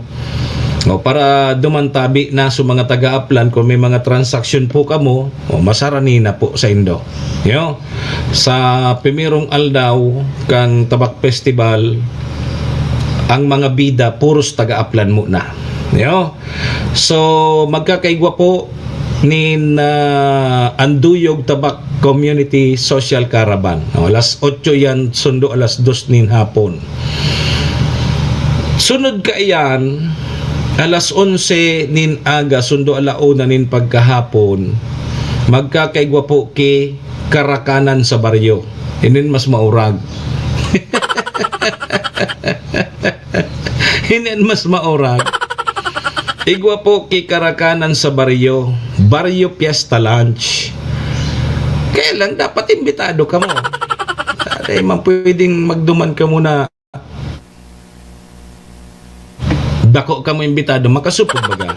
o para duman tabi na sa mga taga-Aplan, kung may mga transaksyon po kamo, o masarani na po sa indo. Yo, sa primerong aldaw kang Tabak Festival, ang mga bida puros taga-Aplan mo na. Yo. So, magkakaigwa po nin, ah, Anduyog Tabak Community Social Caravan. No, alas otso yan, sundo alas dos nin hapon. Sunod kaiyan, alas onse nin aga, sundo ala una nin pagkahapon, magkakaigwa po ki Karakanan sa Baryo. Inin mas maurag. Inin mas maurag. Igwa po ki Karakanan sa Baryo. Baryo Fiesta Lunch. Kaya lang, dapat imbitado kamo. Dai man pwedeng magduman kamo na dako kamo imbitado, makasupog baga.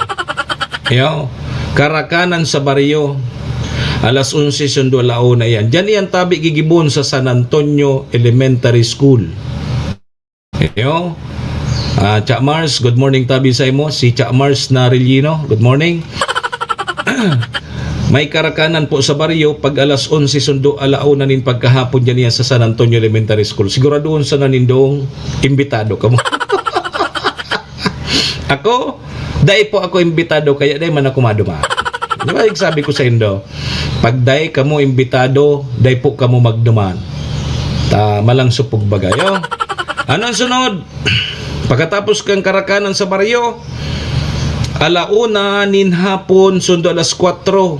Yo, Karakanan sa Baryo, alas onse sundo ala una yan. Diyan iyan tabi gigibon sa San Antonio Elementary School. Yo, ah, Cha Mars, good morning tabi sa imo. Si Cha Mars na Relino, good morning. May Karakanan po sa Baryo pag alas onse sundo ala una nin pagkahapon diyan iyan sa San Antonio Elementary School. Siguraduhon sana nindong imbitado kamo. Ako, dai po ako imbitado, kaya dai man ako maduman. Di ba, sabi ko sa indo, pag dai kamo imbitado, dai po kamo magduman. Ta, malang supog baga, yo. Ano ang sunod? Pagkatapos kang Karakanan sa Baryo, ala una nin hapon, sundo alas kwatro,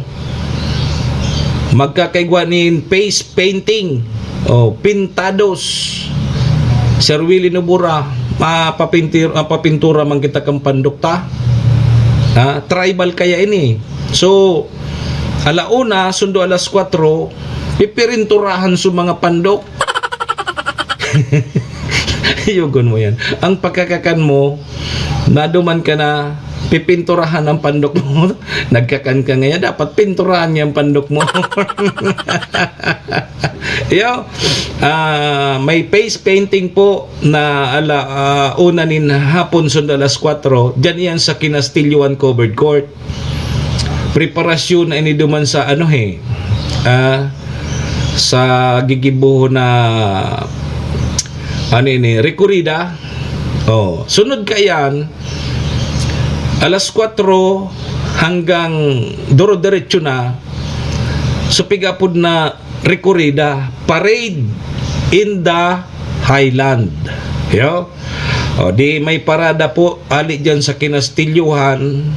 magkakaigwa nin face painting, o pintados. Sir Willie Nobura, mapapintir-, mapapintura man kita kan pandok ta. Ha? Tribal kaya ini. So, ala una, sundo alas kwatro, pipirinturahan sa mga pandok. Yugon mo yan. Ang pagkakakan mo, naduman ka na, pipinturahan ang pandok mo. Nagkakan ka ngayon, dapat pinturahan niya ang pandok mo. Yo, ah, may face painting po na ala, ah, una nin hapon sundo alas kwatro. Diyan iyan sa Kinastilyohan Covered Court. Preparasyon na ini duman sa ano, he, ah, sa gigibohon na, ano ini, rekorida. Oh, sunod kaiyan, alas kwatro hanggang duro-diretso na, so pig-apod na rekorida, parade in the Highland. Yo? O, di may parada po, ali diyan sa Kinastilyohan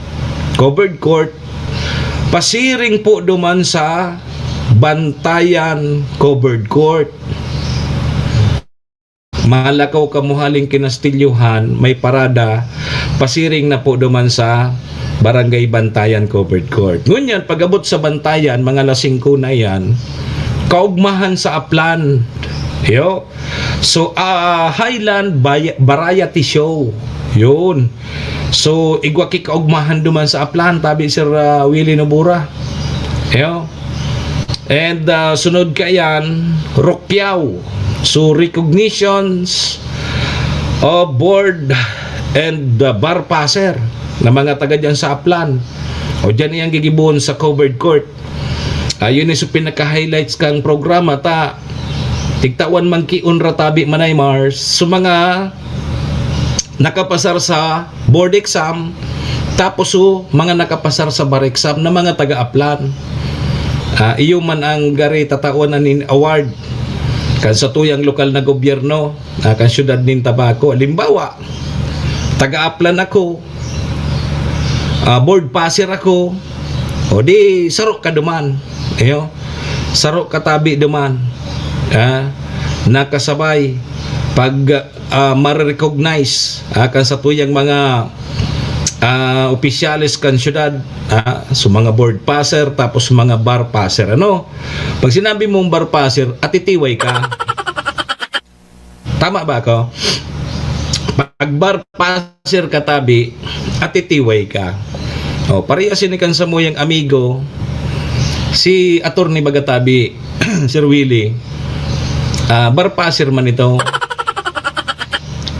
Covered Court, pasiring po duman sa Bantayan Covered Court. Malakaw kamo haling Kinastilyohan, may parada, pasiring na po duman sa Barangay Bantayan Covered Court. Ngunyan, pag-abot sa Bantayan, mga alas singko na yan, kaugmahan sa Aplan. Yo. So, ah, Highland Bay-, Variety Show. Yun. So, igwa ki kaugmahan duman sa Aplan, tabi Sir, ah, Willie Nobura. Yo. And, ah, sunod kaiyan, Rukyaw. So, recognitions of board and, ah, bar passer na mga taga dyan sa Aplan. O dyan iyang gigibohon sa covered court. Ah, yun yung pinaka-highlights kang programa ta. Tigtawan man ki unra tabi, Manay Mars. So, mga nakapasar sa board exam, tapos so, mga nakapasar sa bar exam na mga taga-Aplan. Ah, iyo man ang gari tatawan na nin award kan satuyang lokal na gobyerno, ah, kan siyudad nin Tabaco. Halimbawa, taga-Aplan ako, ah, board passer ako, o di, saro ka duman. Iyo, saro ka tabi duman. Ah, nakasabay pag, ah, marerecognize, ah, kan satuyang mga, ah, opisyales kan syudad, ah, so mga board passer, tapos mga bar passer, ano? Pag sinabi mong bar passer, atitiway ka. Tama ba ako? Pag bar passer ka tabi, atitiway ka. O, parehas ini kan samuyang amigo, si Attorney baga tabi, Sir Willie. Ah, bar passer man ito.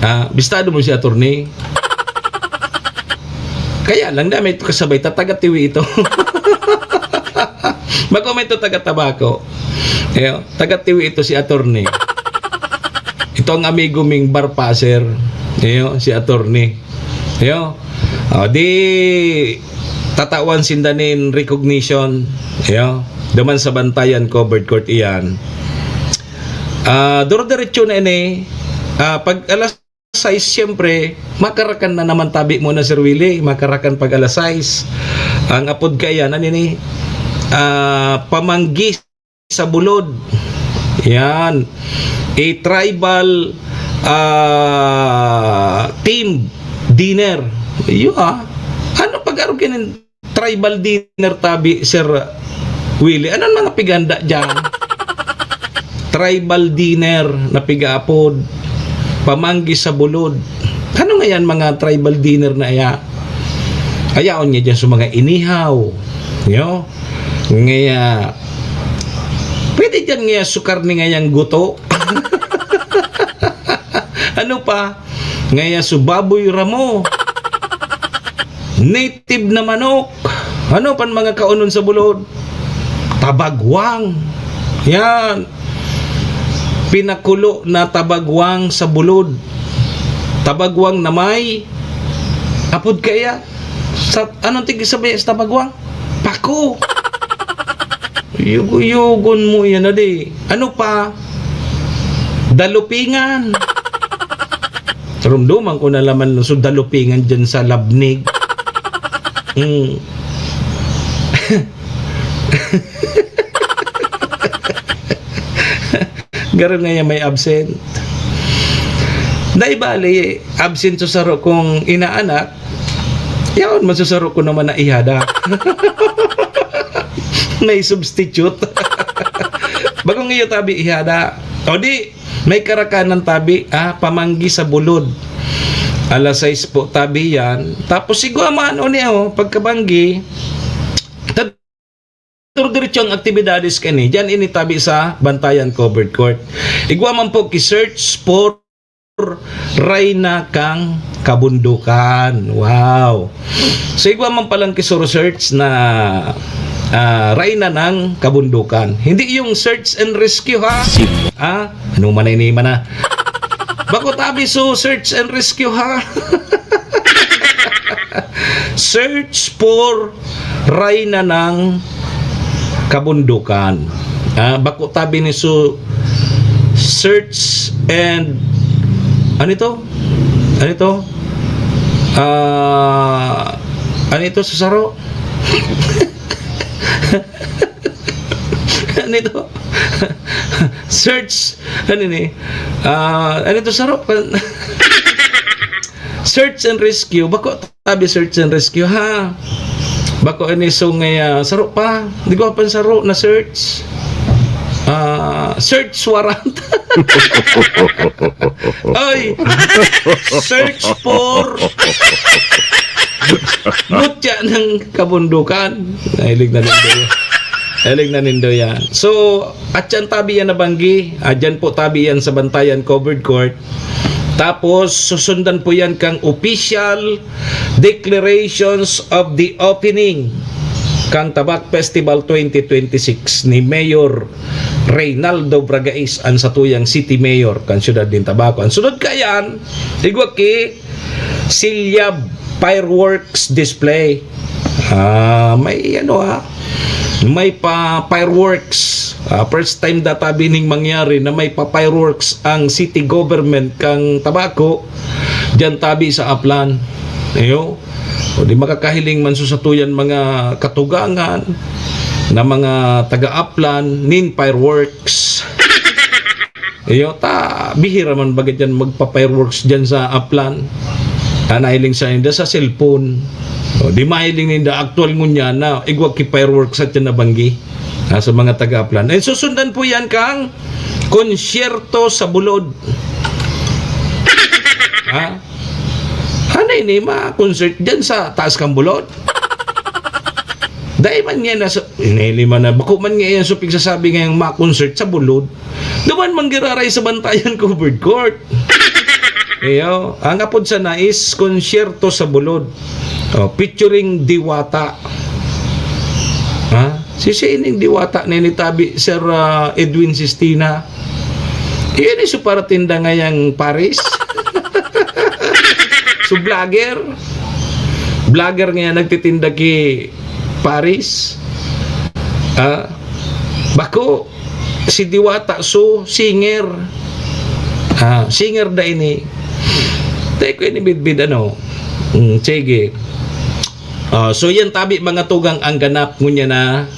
Ah, bistado mo si Attorney. Kaya lang, dai man ito kasabay ta taga Tiwi ito. Bako man ito taga Tabaco. Iyo, taga Tiwi ito si Attorney. Ito ang amigo ming bar passer. Iyo, si Attorney. Iyo. O, di tatawan sinda nin recognition. Iyo. Duman sa Bantayan Covered Court iyan. Ah, duro-diretso na ini. Ah, pag alas sais, siyempre, makarakan na naman tabi mo na, Sir Willie. Makarakan pag alas sais. Ang apod kaiyan, ano ini? Ah, pamanggi sa bulod. Yan. A tribal, ah, team dinner. Iyo, ah. Ano pag-arog yan? Tribal dinner tabi, Sir Willie. Anong mga pighanda diyan? Tribal dinner na pigaapod, pamanggi sa bulod. Ano nga yan, mga tribal dinner na iya? Ayaon niya diyan sa mga inihaw. Yo? Ngaya, pwede diyan ngaya sukar ni ngayang guto. Ano pa? Ngaya su baboy ramo. Native na manok. Ano pan mga kaonon sa bulod? Tabagwang. Yan. Pinakulo na tabagwang sa bulod. Tabagwang na may apod kaya. Sa, anong tig-sabi sa tabagwang? Pako. Yugo-yugon mo yan, adi. Ano pa? Dalupingan. Rumduman ko na laman so dalupingan dyan sa labnig. Mm. Garo nga yan may absent. Dai bali, absent so saro kong inaanak, yaon, masusaro ko naman na ihada. May substitute. Bagong iyo tabi ihada. O di, may karakanan tabi, ah, pamanggi sa bulod. Alas sais po tabi yan. Tapos sigwa man, o niya, oh, pagkabanggi, tad-, diretso ang aktibidades kani. Diyan ini tabi sa Bantayan Covered Court. Igwa man po ki search for Reyna kang Kabundukan. Wow. So, igwa man palang ki search na, ah, Reyna ng Kabundukan. Hindi yung search and rescue, ha? Sim- Ah, ano man na ini man na. Bako tabi so search and rescue, ha? Search for Reyna ng Kabundukan. Ah, bako tabi ni su-, search and, ano ito? Ano ito? Ah, ano ito, susaro? Ano ito? Search, ano ni? Ah, ano ito, saro? Search and rescue. Bako tabi search and rescue, ha? Bako ini sungay, ah, saro pa. Di ko pa saro na search. Ah, search warrant. Ay! Search for mutya ng Kabundukan. Nahilig na nindo yan. Nahilig na nindo yan. So, at yan tabi yan na banggi. Ah, dyan po tabi yan sa Bantayan Covered Court. Tapos, susundan po yan kang official declarations of the opening kang Tabak Festival twenty twenty-six ni Mayor Reynaldo Bragais, ang satuyang city mayor kan siyudad nin Tabaco. Ang sunod kayan, igwa ki Silyab fireworks display. Ah, may ano, ah, may pa fireworks. Ah, first time data bining mangyari na may pa fireworks ang city government kang Tabaco. Diyan tabi sa Aplan. Ayo. O di makakahiling man sa satuyan mga katugangan na mga taga-Aplan nin fireworks. Iyo, ta, bihira man baga dyan magpa-fireworks dyan sa Aplan. Ta nahiling sa ninda sa cellphone. O, di mahiling ninda, actual ngunyan na igwa ki fireworks at yan nabanggi. Ah, sa mga taga-Aplan. Eh, susundan po yan kang konsyerto sa Bulod. Ha? Ano ini, ma-concert dyan sa taas kang bulod? Dai man niya nasa, inili man na, bako man niya yan, so pigsasabi ngayang ma-concert sa bulod. Duman man giraray sa Bantayan Covered Court. Iyo, ang apod sana is konsyerto sa bulod. Oh, featuring Diwata. Ha? Si sining Diwata na nitabi, Sir, ah, Edwin Sistina. Iyan is para tinda ngayang Paris. So, vlogger. Vlogger nga nagtitinda ki Paris. Ah, bako, si Diwata, so, singer. Ah, singer da ini. Tayo ko ini bidbid, ano. Mm, sige. Ah, so, yan tabi, mga tugang, ang ganap ngunyan na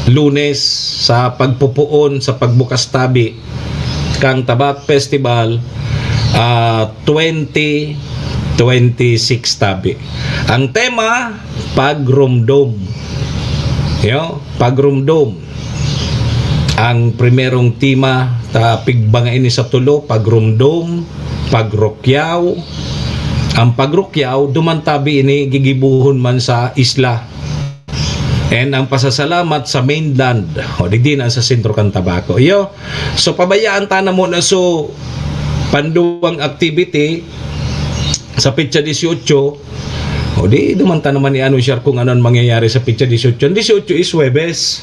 Lunes sa pagpupuon, sa pagbukas tabi kang Tabak Festival, ah, twenty twenty-six tabi. Ang tema, pagrumdom. Yo, pagrumdom. Ang primerong tema, ta pigbanga ini sa tulo, pagrumdom, pagrukyaw. Ang pagrukyaw, duman tabi ini gigibohon man sa isla. And ang pasasalamat sa mainland, o digdi na sa sentro kan Tabaco. Iyo, so pabayaan ta na muna so panduwang activity sa petsa dieciocho. O di, duman ta naman i-anunsiyar kung ano ang mangyayari sa petsa dieciocho. Ang dieciocho is Huwebes.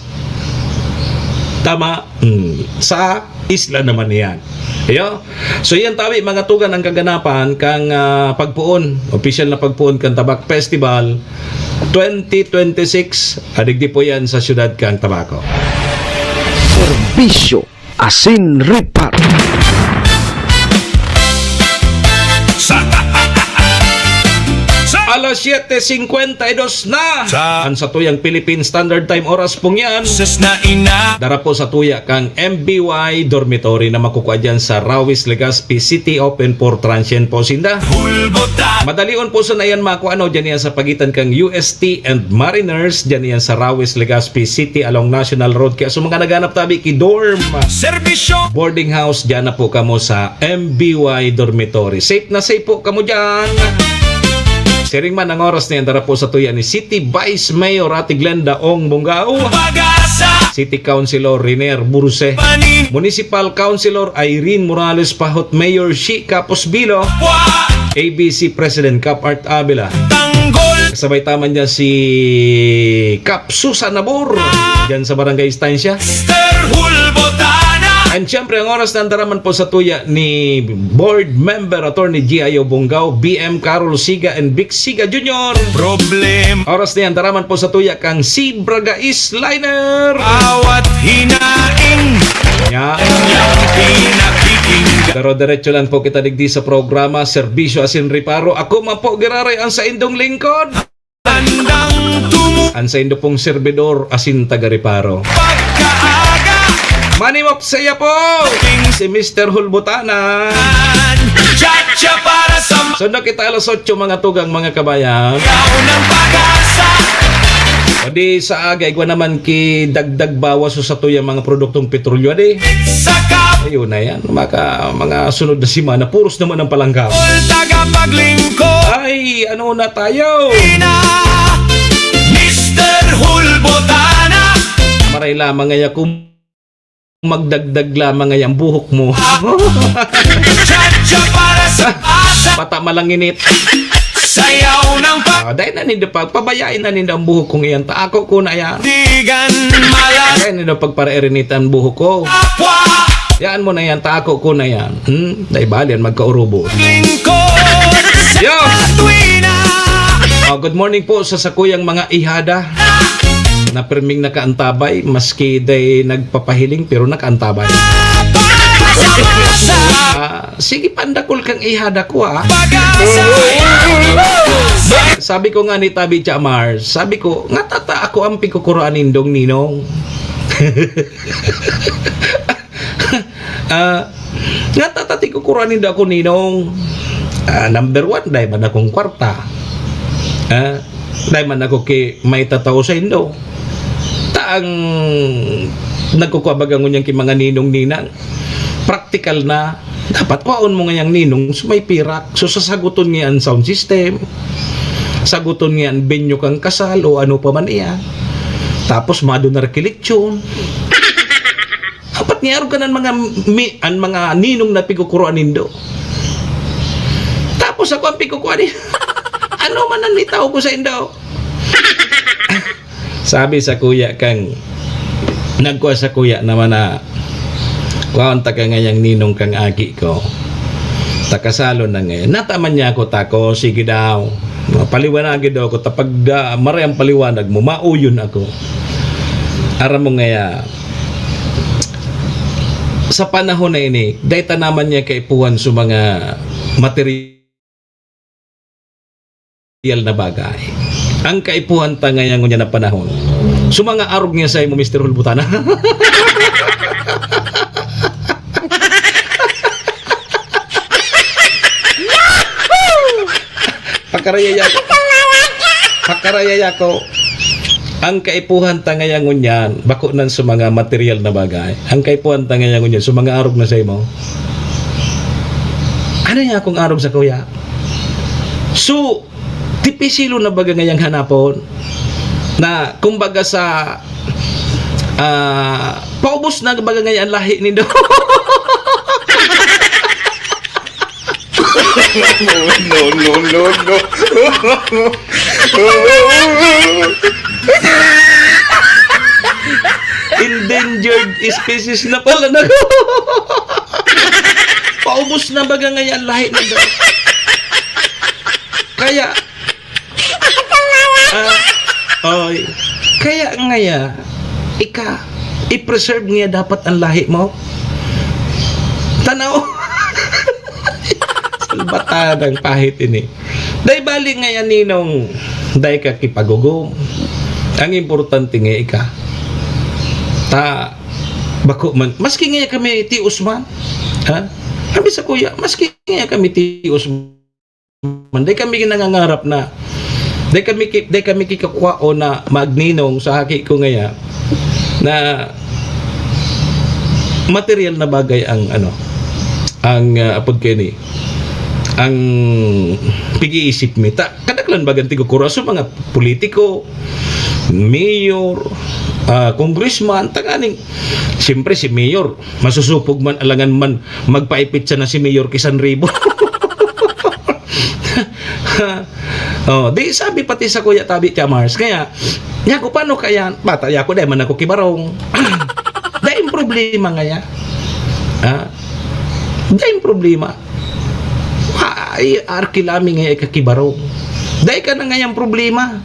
Tama? Hmm. Sa isla naman yan. Iyo. So, yan tabi, mga tugang, ang kaganapan kang, ah, pagpoon, opisyal na pagpoon kan Tabak Festival twenty twenty-six. Adigdi po yan sa siyudad kang Tabaco. Serbisyo asin reparo. Sa, sa Alas siyete cincuenta y dos na. Sa Ang satuyang Philippine Standard Time oras pong yan. Sus na ina. Dara po sa tuya kang M B Y Dormitory na makukuha dyan sa Rawis, Legazpi City. Open for transient po sinda. Hulbot na. Madalion po sa nayan makuha, ano, dyan yan sa pagitan kang U S T and Mariners. Dyan yan sa Rawis, Legazpi City along National Road. Kaya sa mga naghanap tabi ki dorm, Serbisyo. Boarding house, dyan na po kamo sa M B Y Dormitory. Safe na safe po kamo dyan. Siring man ang oras na yan, dara po sa tuya ni City Vice Mayor Ate Glenda Ong Bongao, Pag-asa. City Councilor Riner Buruse, Panin. Municipal Councilor Irene Morales Pahot, Mayor Shi Capos Bilo, Wa. A B C President Cap Art Avila. Tanggol. Kasabay taman dyan si Cap Susan Nabor, dyan sa Barangay Estancia. Mister Hulbotana. And syempre, ang oras na andaraman po sa tuya ni Board Member Attorney G I O Bongao, B M Carol Siga and Vic Siga Junior. Problem. Oras na yan, daraman po sa tuya kang si Braga Isliner. Awat hinaing. Ya. Yang pinakikinggan. Pero diretso lang po kita digdi sa programa, Serbisyo Asin Reparo. Ako man po, giraray ang saindong lingkod. Andang tumu- Ang saindo pong serbidor, asin taga-reparo. Pagkaaga. Manimok saya po! Ting- Si Mister Hulbutanan. Chacha para sa ma- Sundo kita alas otso, mga tugang, mga kabayan. Yaon ang pag-asa. O di sa aga, igwa naman ki dagdag bawas sa satuyang mga produktong petrolyo, di? Sa kap- Ayun na yan. Maka, mga sunod na semana, puros naman ang palangga. All tagapaglingkod. Ay, ano na tayo? Ina, Mister Hulbotana. Maray lamang ngaya kung magdagdag lamang ngaya ang buhok mo. Chacha para sa asa. Bata malanginit. Sayaw ng pa- Ah, dahil na nindo pag, pabayain na nindo ang buhok kong iyan. Ta ako ko na yan. Digan malas. Dahil nindo pagparairinitan ang buhok ko. Apwa. Yaan mo na yan, ta ako ko na yan. Hmm? Dahil bali yan, magkaurubo. Lingkod sa Yo! Tuwina. Ah, good morning po sa sakuyang mga ihada na pirming nakaantabay, maski day nagpapahiling, pero nakaantabay. Para sa masa. Ah, sige, pandakol kang ihada ko, ah. Pag-asa. Sabi ko nga ni Tabi Chamar, sabi ko, "Nga tata ako ang pikukuroan nindong ninong." Ah, nga tata ti kukuroan nindo ako ninong. Ah, number one, dai man akong kwarta. Ah, dai man ako ki may tatao sa indo. Ta ang nagkukwa baga ngunyan ki mga ninong ninang. Praktikal na Dapat kwaon mo ngayang ninong sa may pirak. So, sasaguton niya an sound system, saguton niya an venue kang kasal o ano pa man iyan. Tapos, madunar ki lechon. Dapat niya arog ka ng mga mi-, an mga ninong na pigkukuroan nindo. Tapos ako ang pigkukuha ni-, ano man ang nitaw ko sa indo? Sabi sa kuya kang, nagkuha sa kuya naman na, "Kwaon ta ka ngayang ninong kang aki ko. Takasalon na ngayon." Nataman niya ako, tako, "Sige daw. Paliwanagi daw ako. Tapag, ah, maray ang paliwanag mo, mauyon ako." Aram mo ngaya, sa panahon na ini, dai ta naman niya kaipuhan sa mga material na bagay. Ang kaipuhan ta ngayon ngunyan na panahon, sa mga arog niya sa imo, Mister Hulbutana. Pakarayaya ko. Pakarayaya ko. Ang kaipuhan ta ngaya ngunyan, bako nan sa mga material na bagay. Ang kaipuhan ta ngaya ngunyan, sa mga arog na sa imo. Ano niya akong arog sa kuya? So, dipisilo na baga ngayang hanapon na, kumbaga sa, ah, paubos na baga ngayon ang lahi nindo. No, no, no, no. Endangered species na pala na. Paubos na baga ngayon ang lahi nindo. Kaya, ah, oy. Kaya ngaya, ika, i-preserve niya dapat ang lahi mo. Tanaw. Salbatan ang pahit ini. Dai bali ngaya, ninong, dai ka kipagugom. Ang importante nga ika. Ta, bako man. Maski ngaya kami tios man. Ha? Kami sa kuya, maski ngaya kami tios man. Dai kami nangangarap na, dai kami ki-, dai kami kikakwaon na magninong sa aki ko ngaya na material na bagay ang, ano, ang, ah, apod kaini, ang pag-iisip mi. Ta, kadaklan bagang tigukuraso, mga politiko, mayor, ah, congressman, tanganing, siyempre, si mayor, masusupog man, alangan man, magpaipit siya na si mayor ki San Ribo. Oh, di sabi pati sa Kuya Tabi Chamars, kaya, niya ko, "Paano kaya?" Bata, ya ko, dai man ako kibarong. Dai problema ngaya. Ha? Dai problema. Ay, arkilami ngaya ka kibarong. Dai ka na ngayang problema.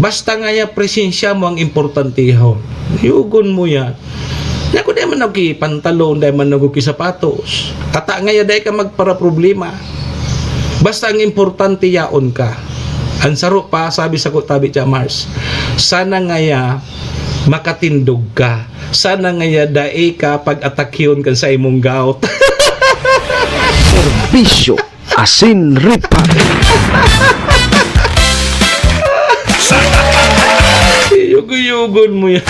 Basta ngaya presensya mo ang importante, ho. Yugon mo yan. Naku, dai man ako ki pantalon, dai man ako ki sapatos. Ata ngaya, dai ka magparaproblema. Basta ang importante, yaon ka. Ang saro pa, sabi sa Kuya Tabi Chamars, sana ngaya makatindog ka. Sana ngaya dai ka pag-atakyon kan sa imong gout. Serbisyo. Asin Ripa. Yugo-yugon mo yan.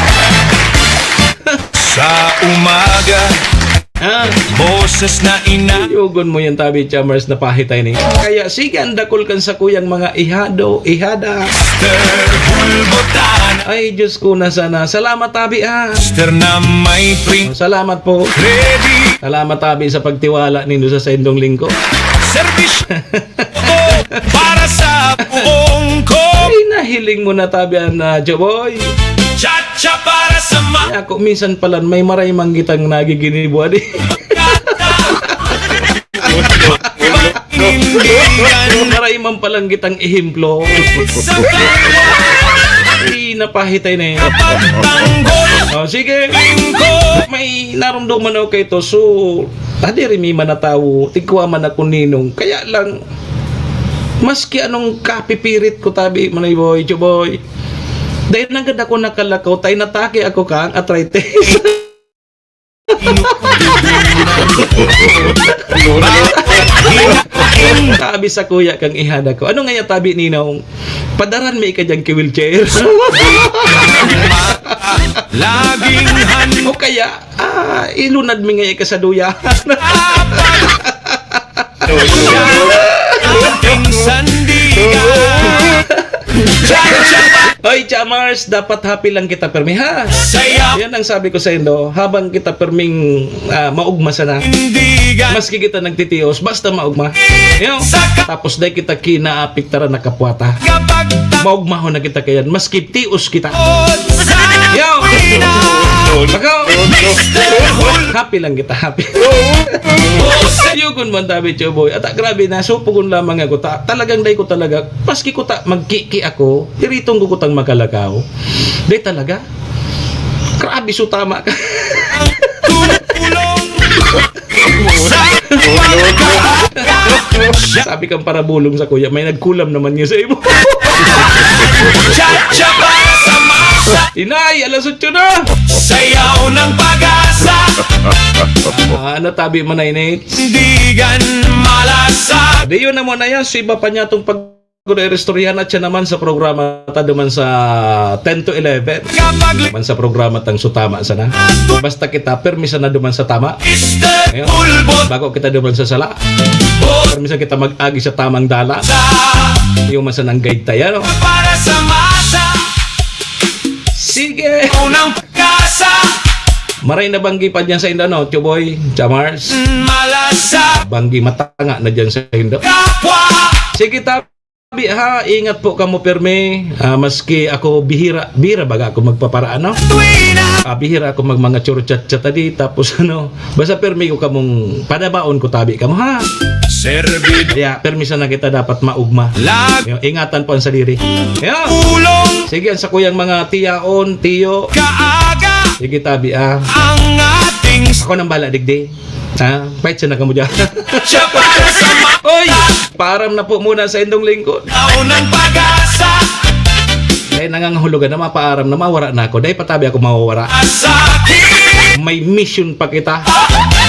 Sa umaga, ah, boses na ina. Yugon mo yan, Tabi Chamars, na pahitay ni. Kaya sige, ang dakul kan sakuyang mga ihado, ihada. Mister Bulbutan. Ay, Diyos ko, na sana. Salamat, Tabi, ha. Mister na may pring. Salamat po. Ready. Salamat, Tabi, sa pagtiwala nindo sa saindong lingkod. Serbisyo para sa buong ko. Ay, nahiling mo na, Tabi, an, ah, Joboy. Cha-cha para sa ma- Ako, minsan pala, may maray man kitang nagiginibo, adi. Maray man palang kitang ehemplo. Sa Ay, napahitay na yun. Kapagtanggol. Oh, sige. Lingkod. May narumduman ako kay to. So, adi rin may manatawo. Tigkuha man ako ninong. Kaya lang, maski anong kapipirit ko, Tabi, Manay Boy, Joboy, dahil nanggad ako nakalakaw, tay natake ako kang arthritis. Sabi sa kuya kang ihada ko, "Ano nga ya, Tabi, ninong? Padaran mi ika dyan ki wheelchair." Laging han- O kaya, ah, ilunad mi ngaya ka sa duya. Ating sandigan. Hoy, Cha Mars, dapat happy lang kita, permi, ha? Sayaw. Yan ang sabi ko sa indo, habang kita perming, ah, maugma sana. Sandigan. Maski kita nagtitios, basta maugma. Yo. Saka- Tapos dai kita kinaapektaran na kapwata. Kapag ta- Maugmahon na kita kayan, maski tios kita. Yo! Bako! Happy lang kita, happy. Ayokon man tabi, Choboy. At, ah, grabe, nasupogon lamang ako. Ta-, talagang dai ko talaga, maski ko ta-, magkiki ako, iritong ko kutang makalakaw. Dai talaga. Grabe, so tama ka. Sabi kang parabulong sa kuya, may nagkulam naman niya sa imo. Chacha para sa masa. Inay, alas otso na. Sayaw ng pag-asa. Ah, ano tabi mo na, init? Digan malasa. Di yun na mo na yan. So, iba pa niya itong pag- Ko na iristoryahan at siya naman sa programa ta duman sa ten to eleven. Kapag li- Man sa programa tang sutama sana. Basta kita, permi sana duman sa tama. Mister Ayun. Pulbot. Bago kita duman sa sala. Bot. Permi sana kita mag-agi sa tamang dala. Sa Yung man sanang guide tayo, no? Para sa masa. Sige. Unang pag-asa. Maray na banggi pa dyan sa indo, no? Chuboy, Chamars. Malasa. Banggi matanga na dyan sa indo. Kapwa. Sige, ta- Tabi, ha, ingat po kamo pirmi. Ah, maski ako bihira, bihira baga ako magpaparaan, no? Ah, bihira ako mag mga churchat-chat adi, tapos ano, basta pirmi ko kamong padabaon ko tabi kamo, ha? Servid. Kaya, pirmi sana kita dapat maugma. Lag- Yung, ingatan po ang sadiri. Yan. Ulong. Sige, ang sa kuyang mga tiyaon, tiyo. Kaaga. Sige, tabi, ah. Ang ating Ako nang bala, digdi. Ah, pahit siya na kamo dyan. Siya para sa ma- Oy! Paaram na po muna sa indong lingkod. Taon ng pag-asa. Dahil nangangahulugan na mapaaram na mawara na ako. Dahil patabi ako mawawara. Asakit. May mission pa kita.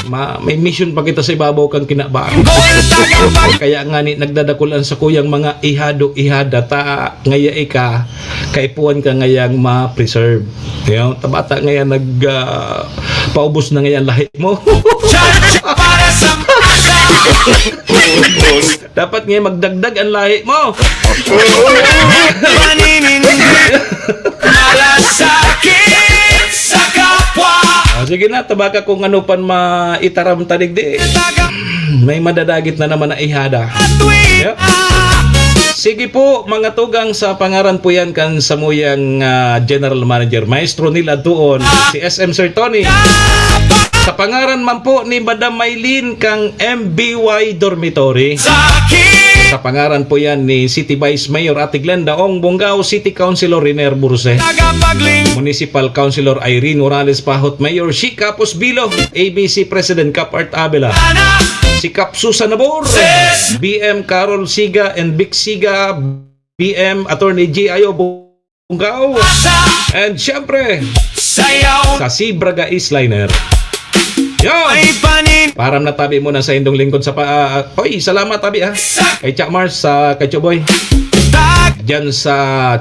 Ma, may mission pa kita sa ibabaw kang kinabahan. Gol, tagapag- Kaya nga ni, nagdadakulan sa kuyang mga ihado-ihada ta, ngaya ika, kaipuhan ka ngayang ma-preserve. Ngayon, tabata ngayon nag, ah, paubos na ngayon lahi mo. Charge para sa masa. Dapat ngayon magdagdag ang lahi mo. Maninindi. Malasakit sa kapwa. Ah, sige na, tabaka kung ano pan maitaram ta digdi. Taga- May madadagit na naman na ihada. Atwin. Yep. Sige po, mga tugang, sa pangaran po yan kan samuyang, ah, General Manager, Maestro Neil Adtuon, si S M Sir Tony. Sa pangaran man po ni Madam Maylene kang M B Y Dormitory. Sa pangaran po yan ni City Vice Mayor Ate Glenda Ong Bongao, City Councilor Riner Burse, Municipal Councilor Irene Morales Pahot, Mayor Shi Capos Bilo, A B C President Cap Art Abela, si Cap Susan Nabor, B M Carol Siga and Vic Siga, B M Attorney G I O Bongao, and syempre, Sayaw. Sa Sibraga Eastliner. Yo! Ay, panin- Param na tabi muna sa indong lingkod sa pa-, ah, oy, salamat tabi, ha. Sa- Kay Chak Mars, sa kay Chuboy. Tag- Diyan sa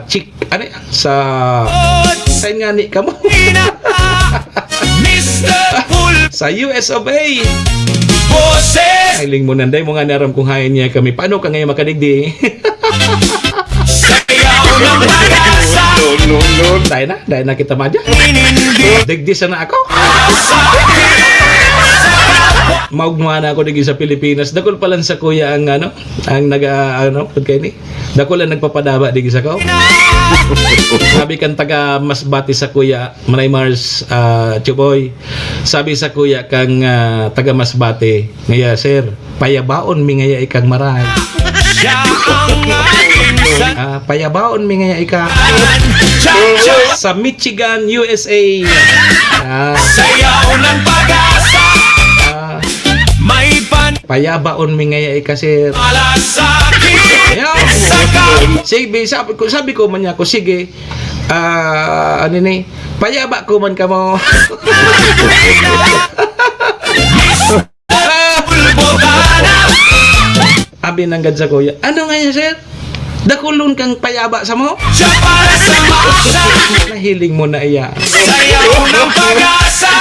Chick, ano yan? Sa, Od- saan nga ni kamo? Ina- Mister Pul- Sa U S of A. Boses. Ay, ling mo nanday mo nga naram kung hain niya kami. Paano ka ngayon makadigdi? Sayaw ng pag-asa. No, no, no. Dahil na, dahil na kita madya. Inindi. Digdi sana ako. Maugma na ako digdi sa Pilipinas. Dakul pa lang sa kuya ang ano, ang naga, ano, pagkaini. Dakul ang nagpapadaba digdi sa ko. Sabi kan taga Masbate sa kuya, Manay Mars, ah, Chuboy. Sabi sa kuya kang, ah, taga Masbate, ngaya, "Sir, payabaon mi ngaya ikang maray." Siya ang aking sa- Ah, payabaon mi ngaya ika. Sa Michigan, U S A. Ah, Sayaw ng pag-asa. Ah, May pan- payabaon mi ngaya ika, sir. Malasakit. Ayan. Sa ka- Sige, sabi ko, sabi ko man niya ko, "Sige, ah, ano ni, payaba ko man kamo." Abi nanggad sa kuya, "Ano nga yan, sir?" Dakulon kang payaba samo. Siya para sa masa. Nahiling mo na iya. Sayaw ng pag-asa.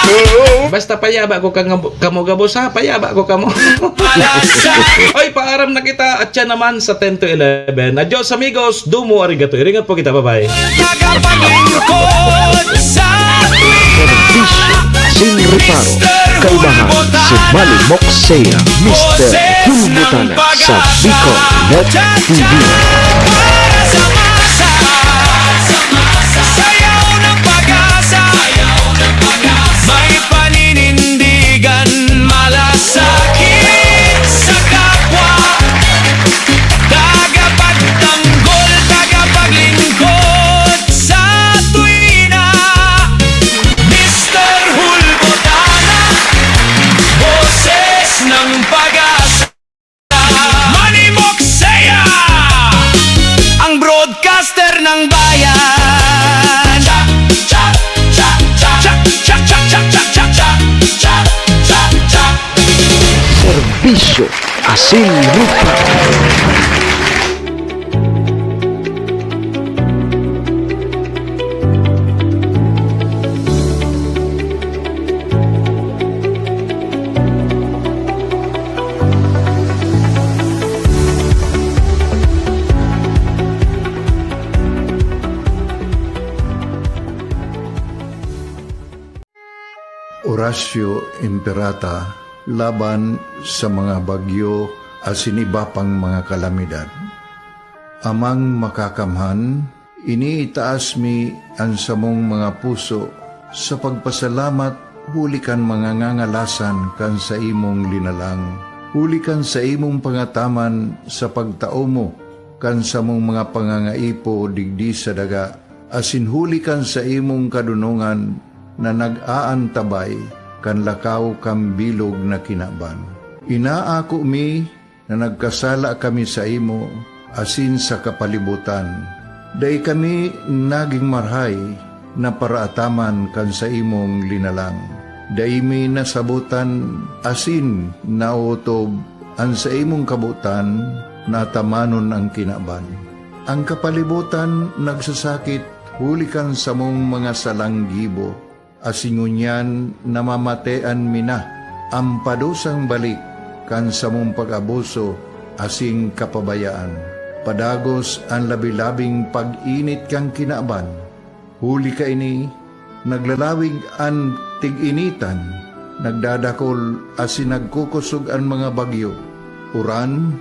Basta payaba ko kang, kamo gabos ha, payaba ko kamo. Malasa. Oy, paaram na kita at siya naman sa ten to eleven. Adios amigos, domo arigato. Iringat po kita, bye-bye. Magapaglingkod sa tuwina. Serbisyo asin reparo. Kaibahan si Manny Moxea, Mister Hulbutana sa Bicol Net T V. Para sa masa, sayaw ng pag-asa. May paninindigan, malasakit sa kapwa. Tagapagtanggol, tagapaglingkod sa tuwina. Mister Hulbutana, boses ng pag-asa. Manny Moxea, ang broadcaster ng bayan. Cha, cha, cha. Serbisyo asin reparo. Oratio Imperata laban sa mga bagyo asin iba pang mga kalamidad. Amang Makakamhan, iniitaas mi an samong mga puso sa pagpasalamat huli kan mga ngangalasan kan saimong linalang, huli kan saimong pangataman sa pagtao mo kan samong mga pangangaipo digdi sa daga, asin huli kan saimong kadonongan na nag-aantabay kan lakaw kan bilog na kinaban. Inaako mi na nagkasala kami saimo asin sa kapalibotan. Dai kami nagin marahay na paraataman kan saimong linalang. Dai mi nasabotan asin naotob an saimong kabotan na atamanon an kinaban. An kapalibotan nagsasakit huli kan samong mga salang gibo, asin ngunyan namamatean mi na an padusang balik kan samong pag-abuso asin kapabayaan. Padagos an labi-labing pag-init kan kinaban. Huli kaini, naglalawig an tig-initan, nagdadakol asin nagkukosog an mga bagyo, uran,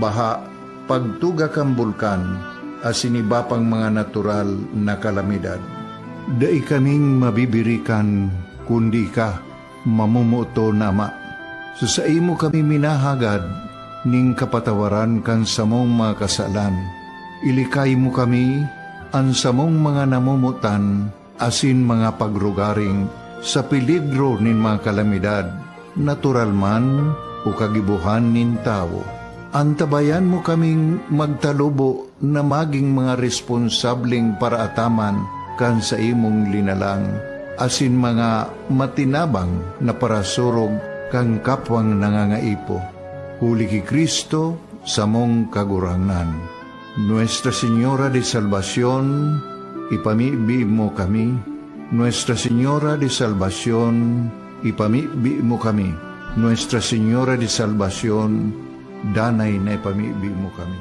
baha, pagtuga kan bulkan, asin iba pang mga natural na kalamidad. Dai kaming mabibirikan kundi ika, mamomoton na Ama. Sa saimo kami minahagad nin kapatawaran kan samong mga kasalan. Ilikay mo kami, an samong mga namomotan asin mga pagrugaring, sa peligro nin mga kalamidad, natural man o kagibohan nin tawo. Antabayan mo kaming magtalubo na magin mga responsableng paraataman kan saimong linalang, asin mga matinabang na parasurog kan kapwang nangangaipo. Huli ki Cristo, samong Kagurangnan. Nuestra Señora de Salvacion, ipamibi mo kami. Nuestra Señora de Salvacion, ipamibi mo kami. Nuestra Señora de Salvacion, danay na ipamibi mo kami.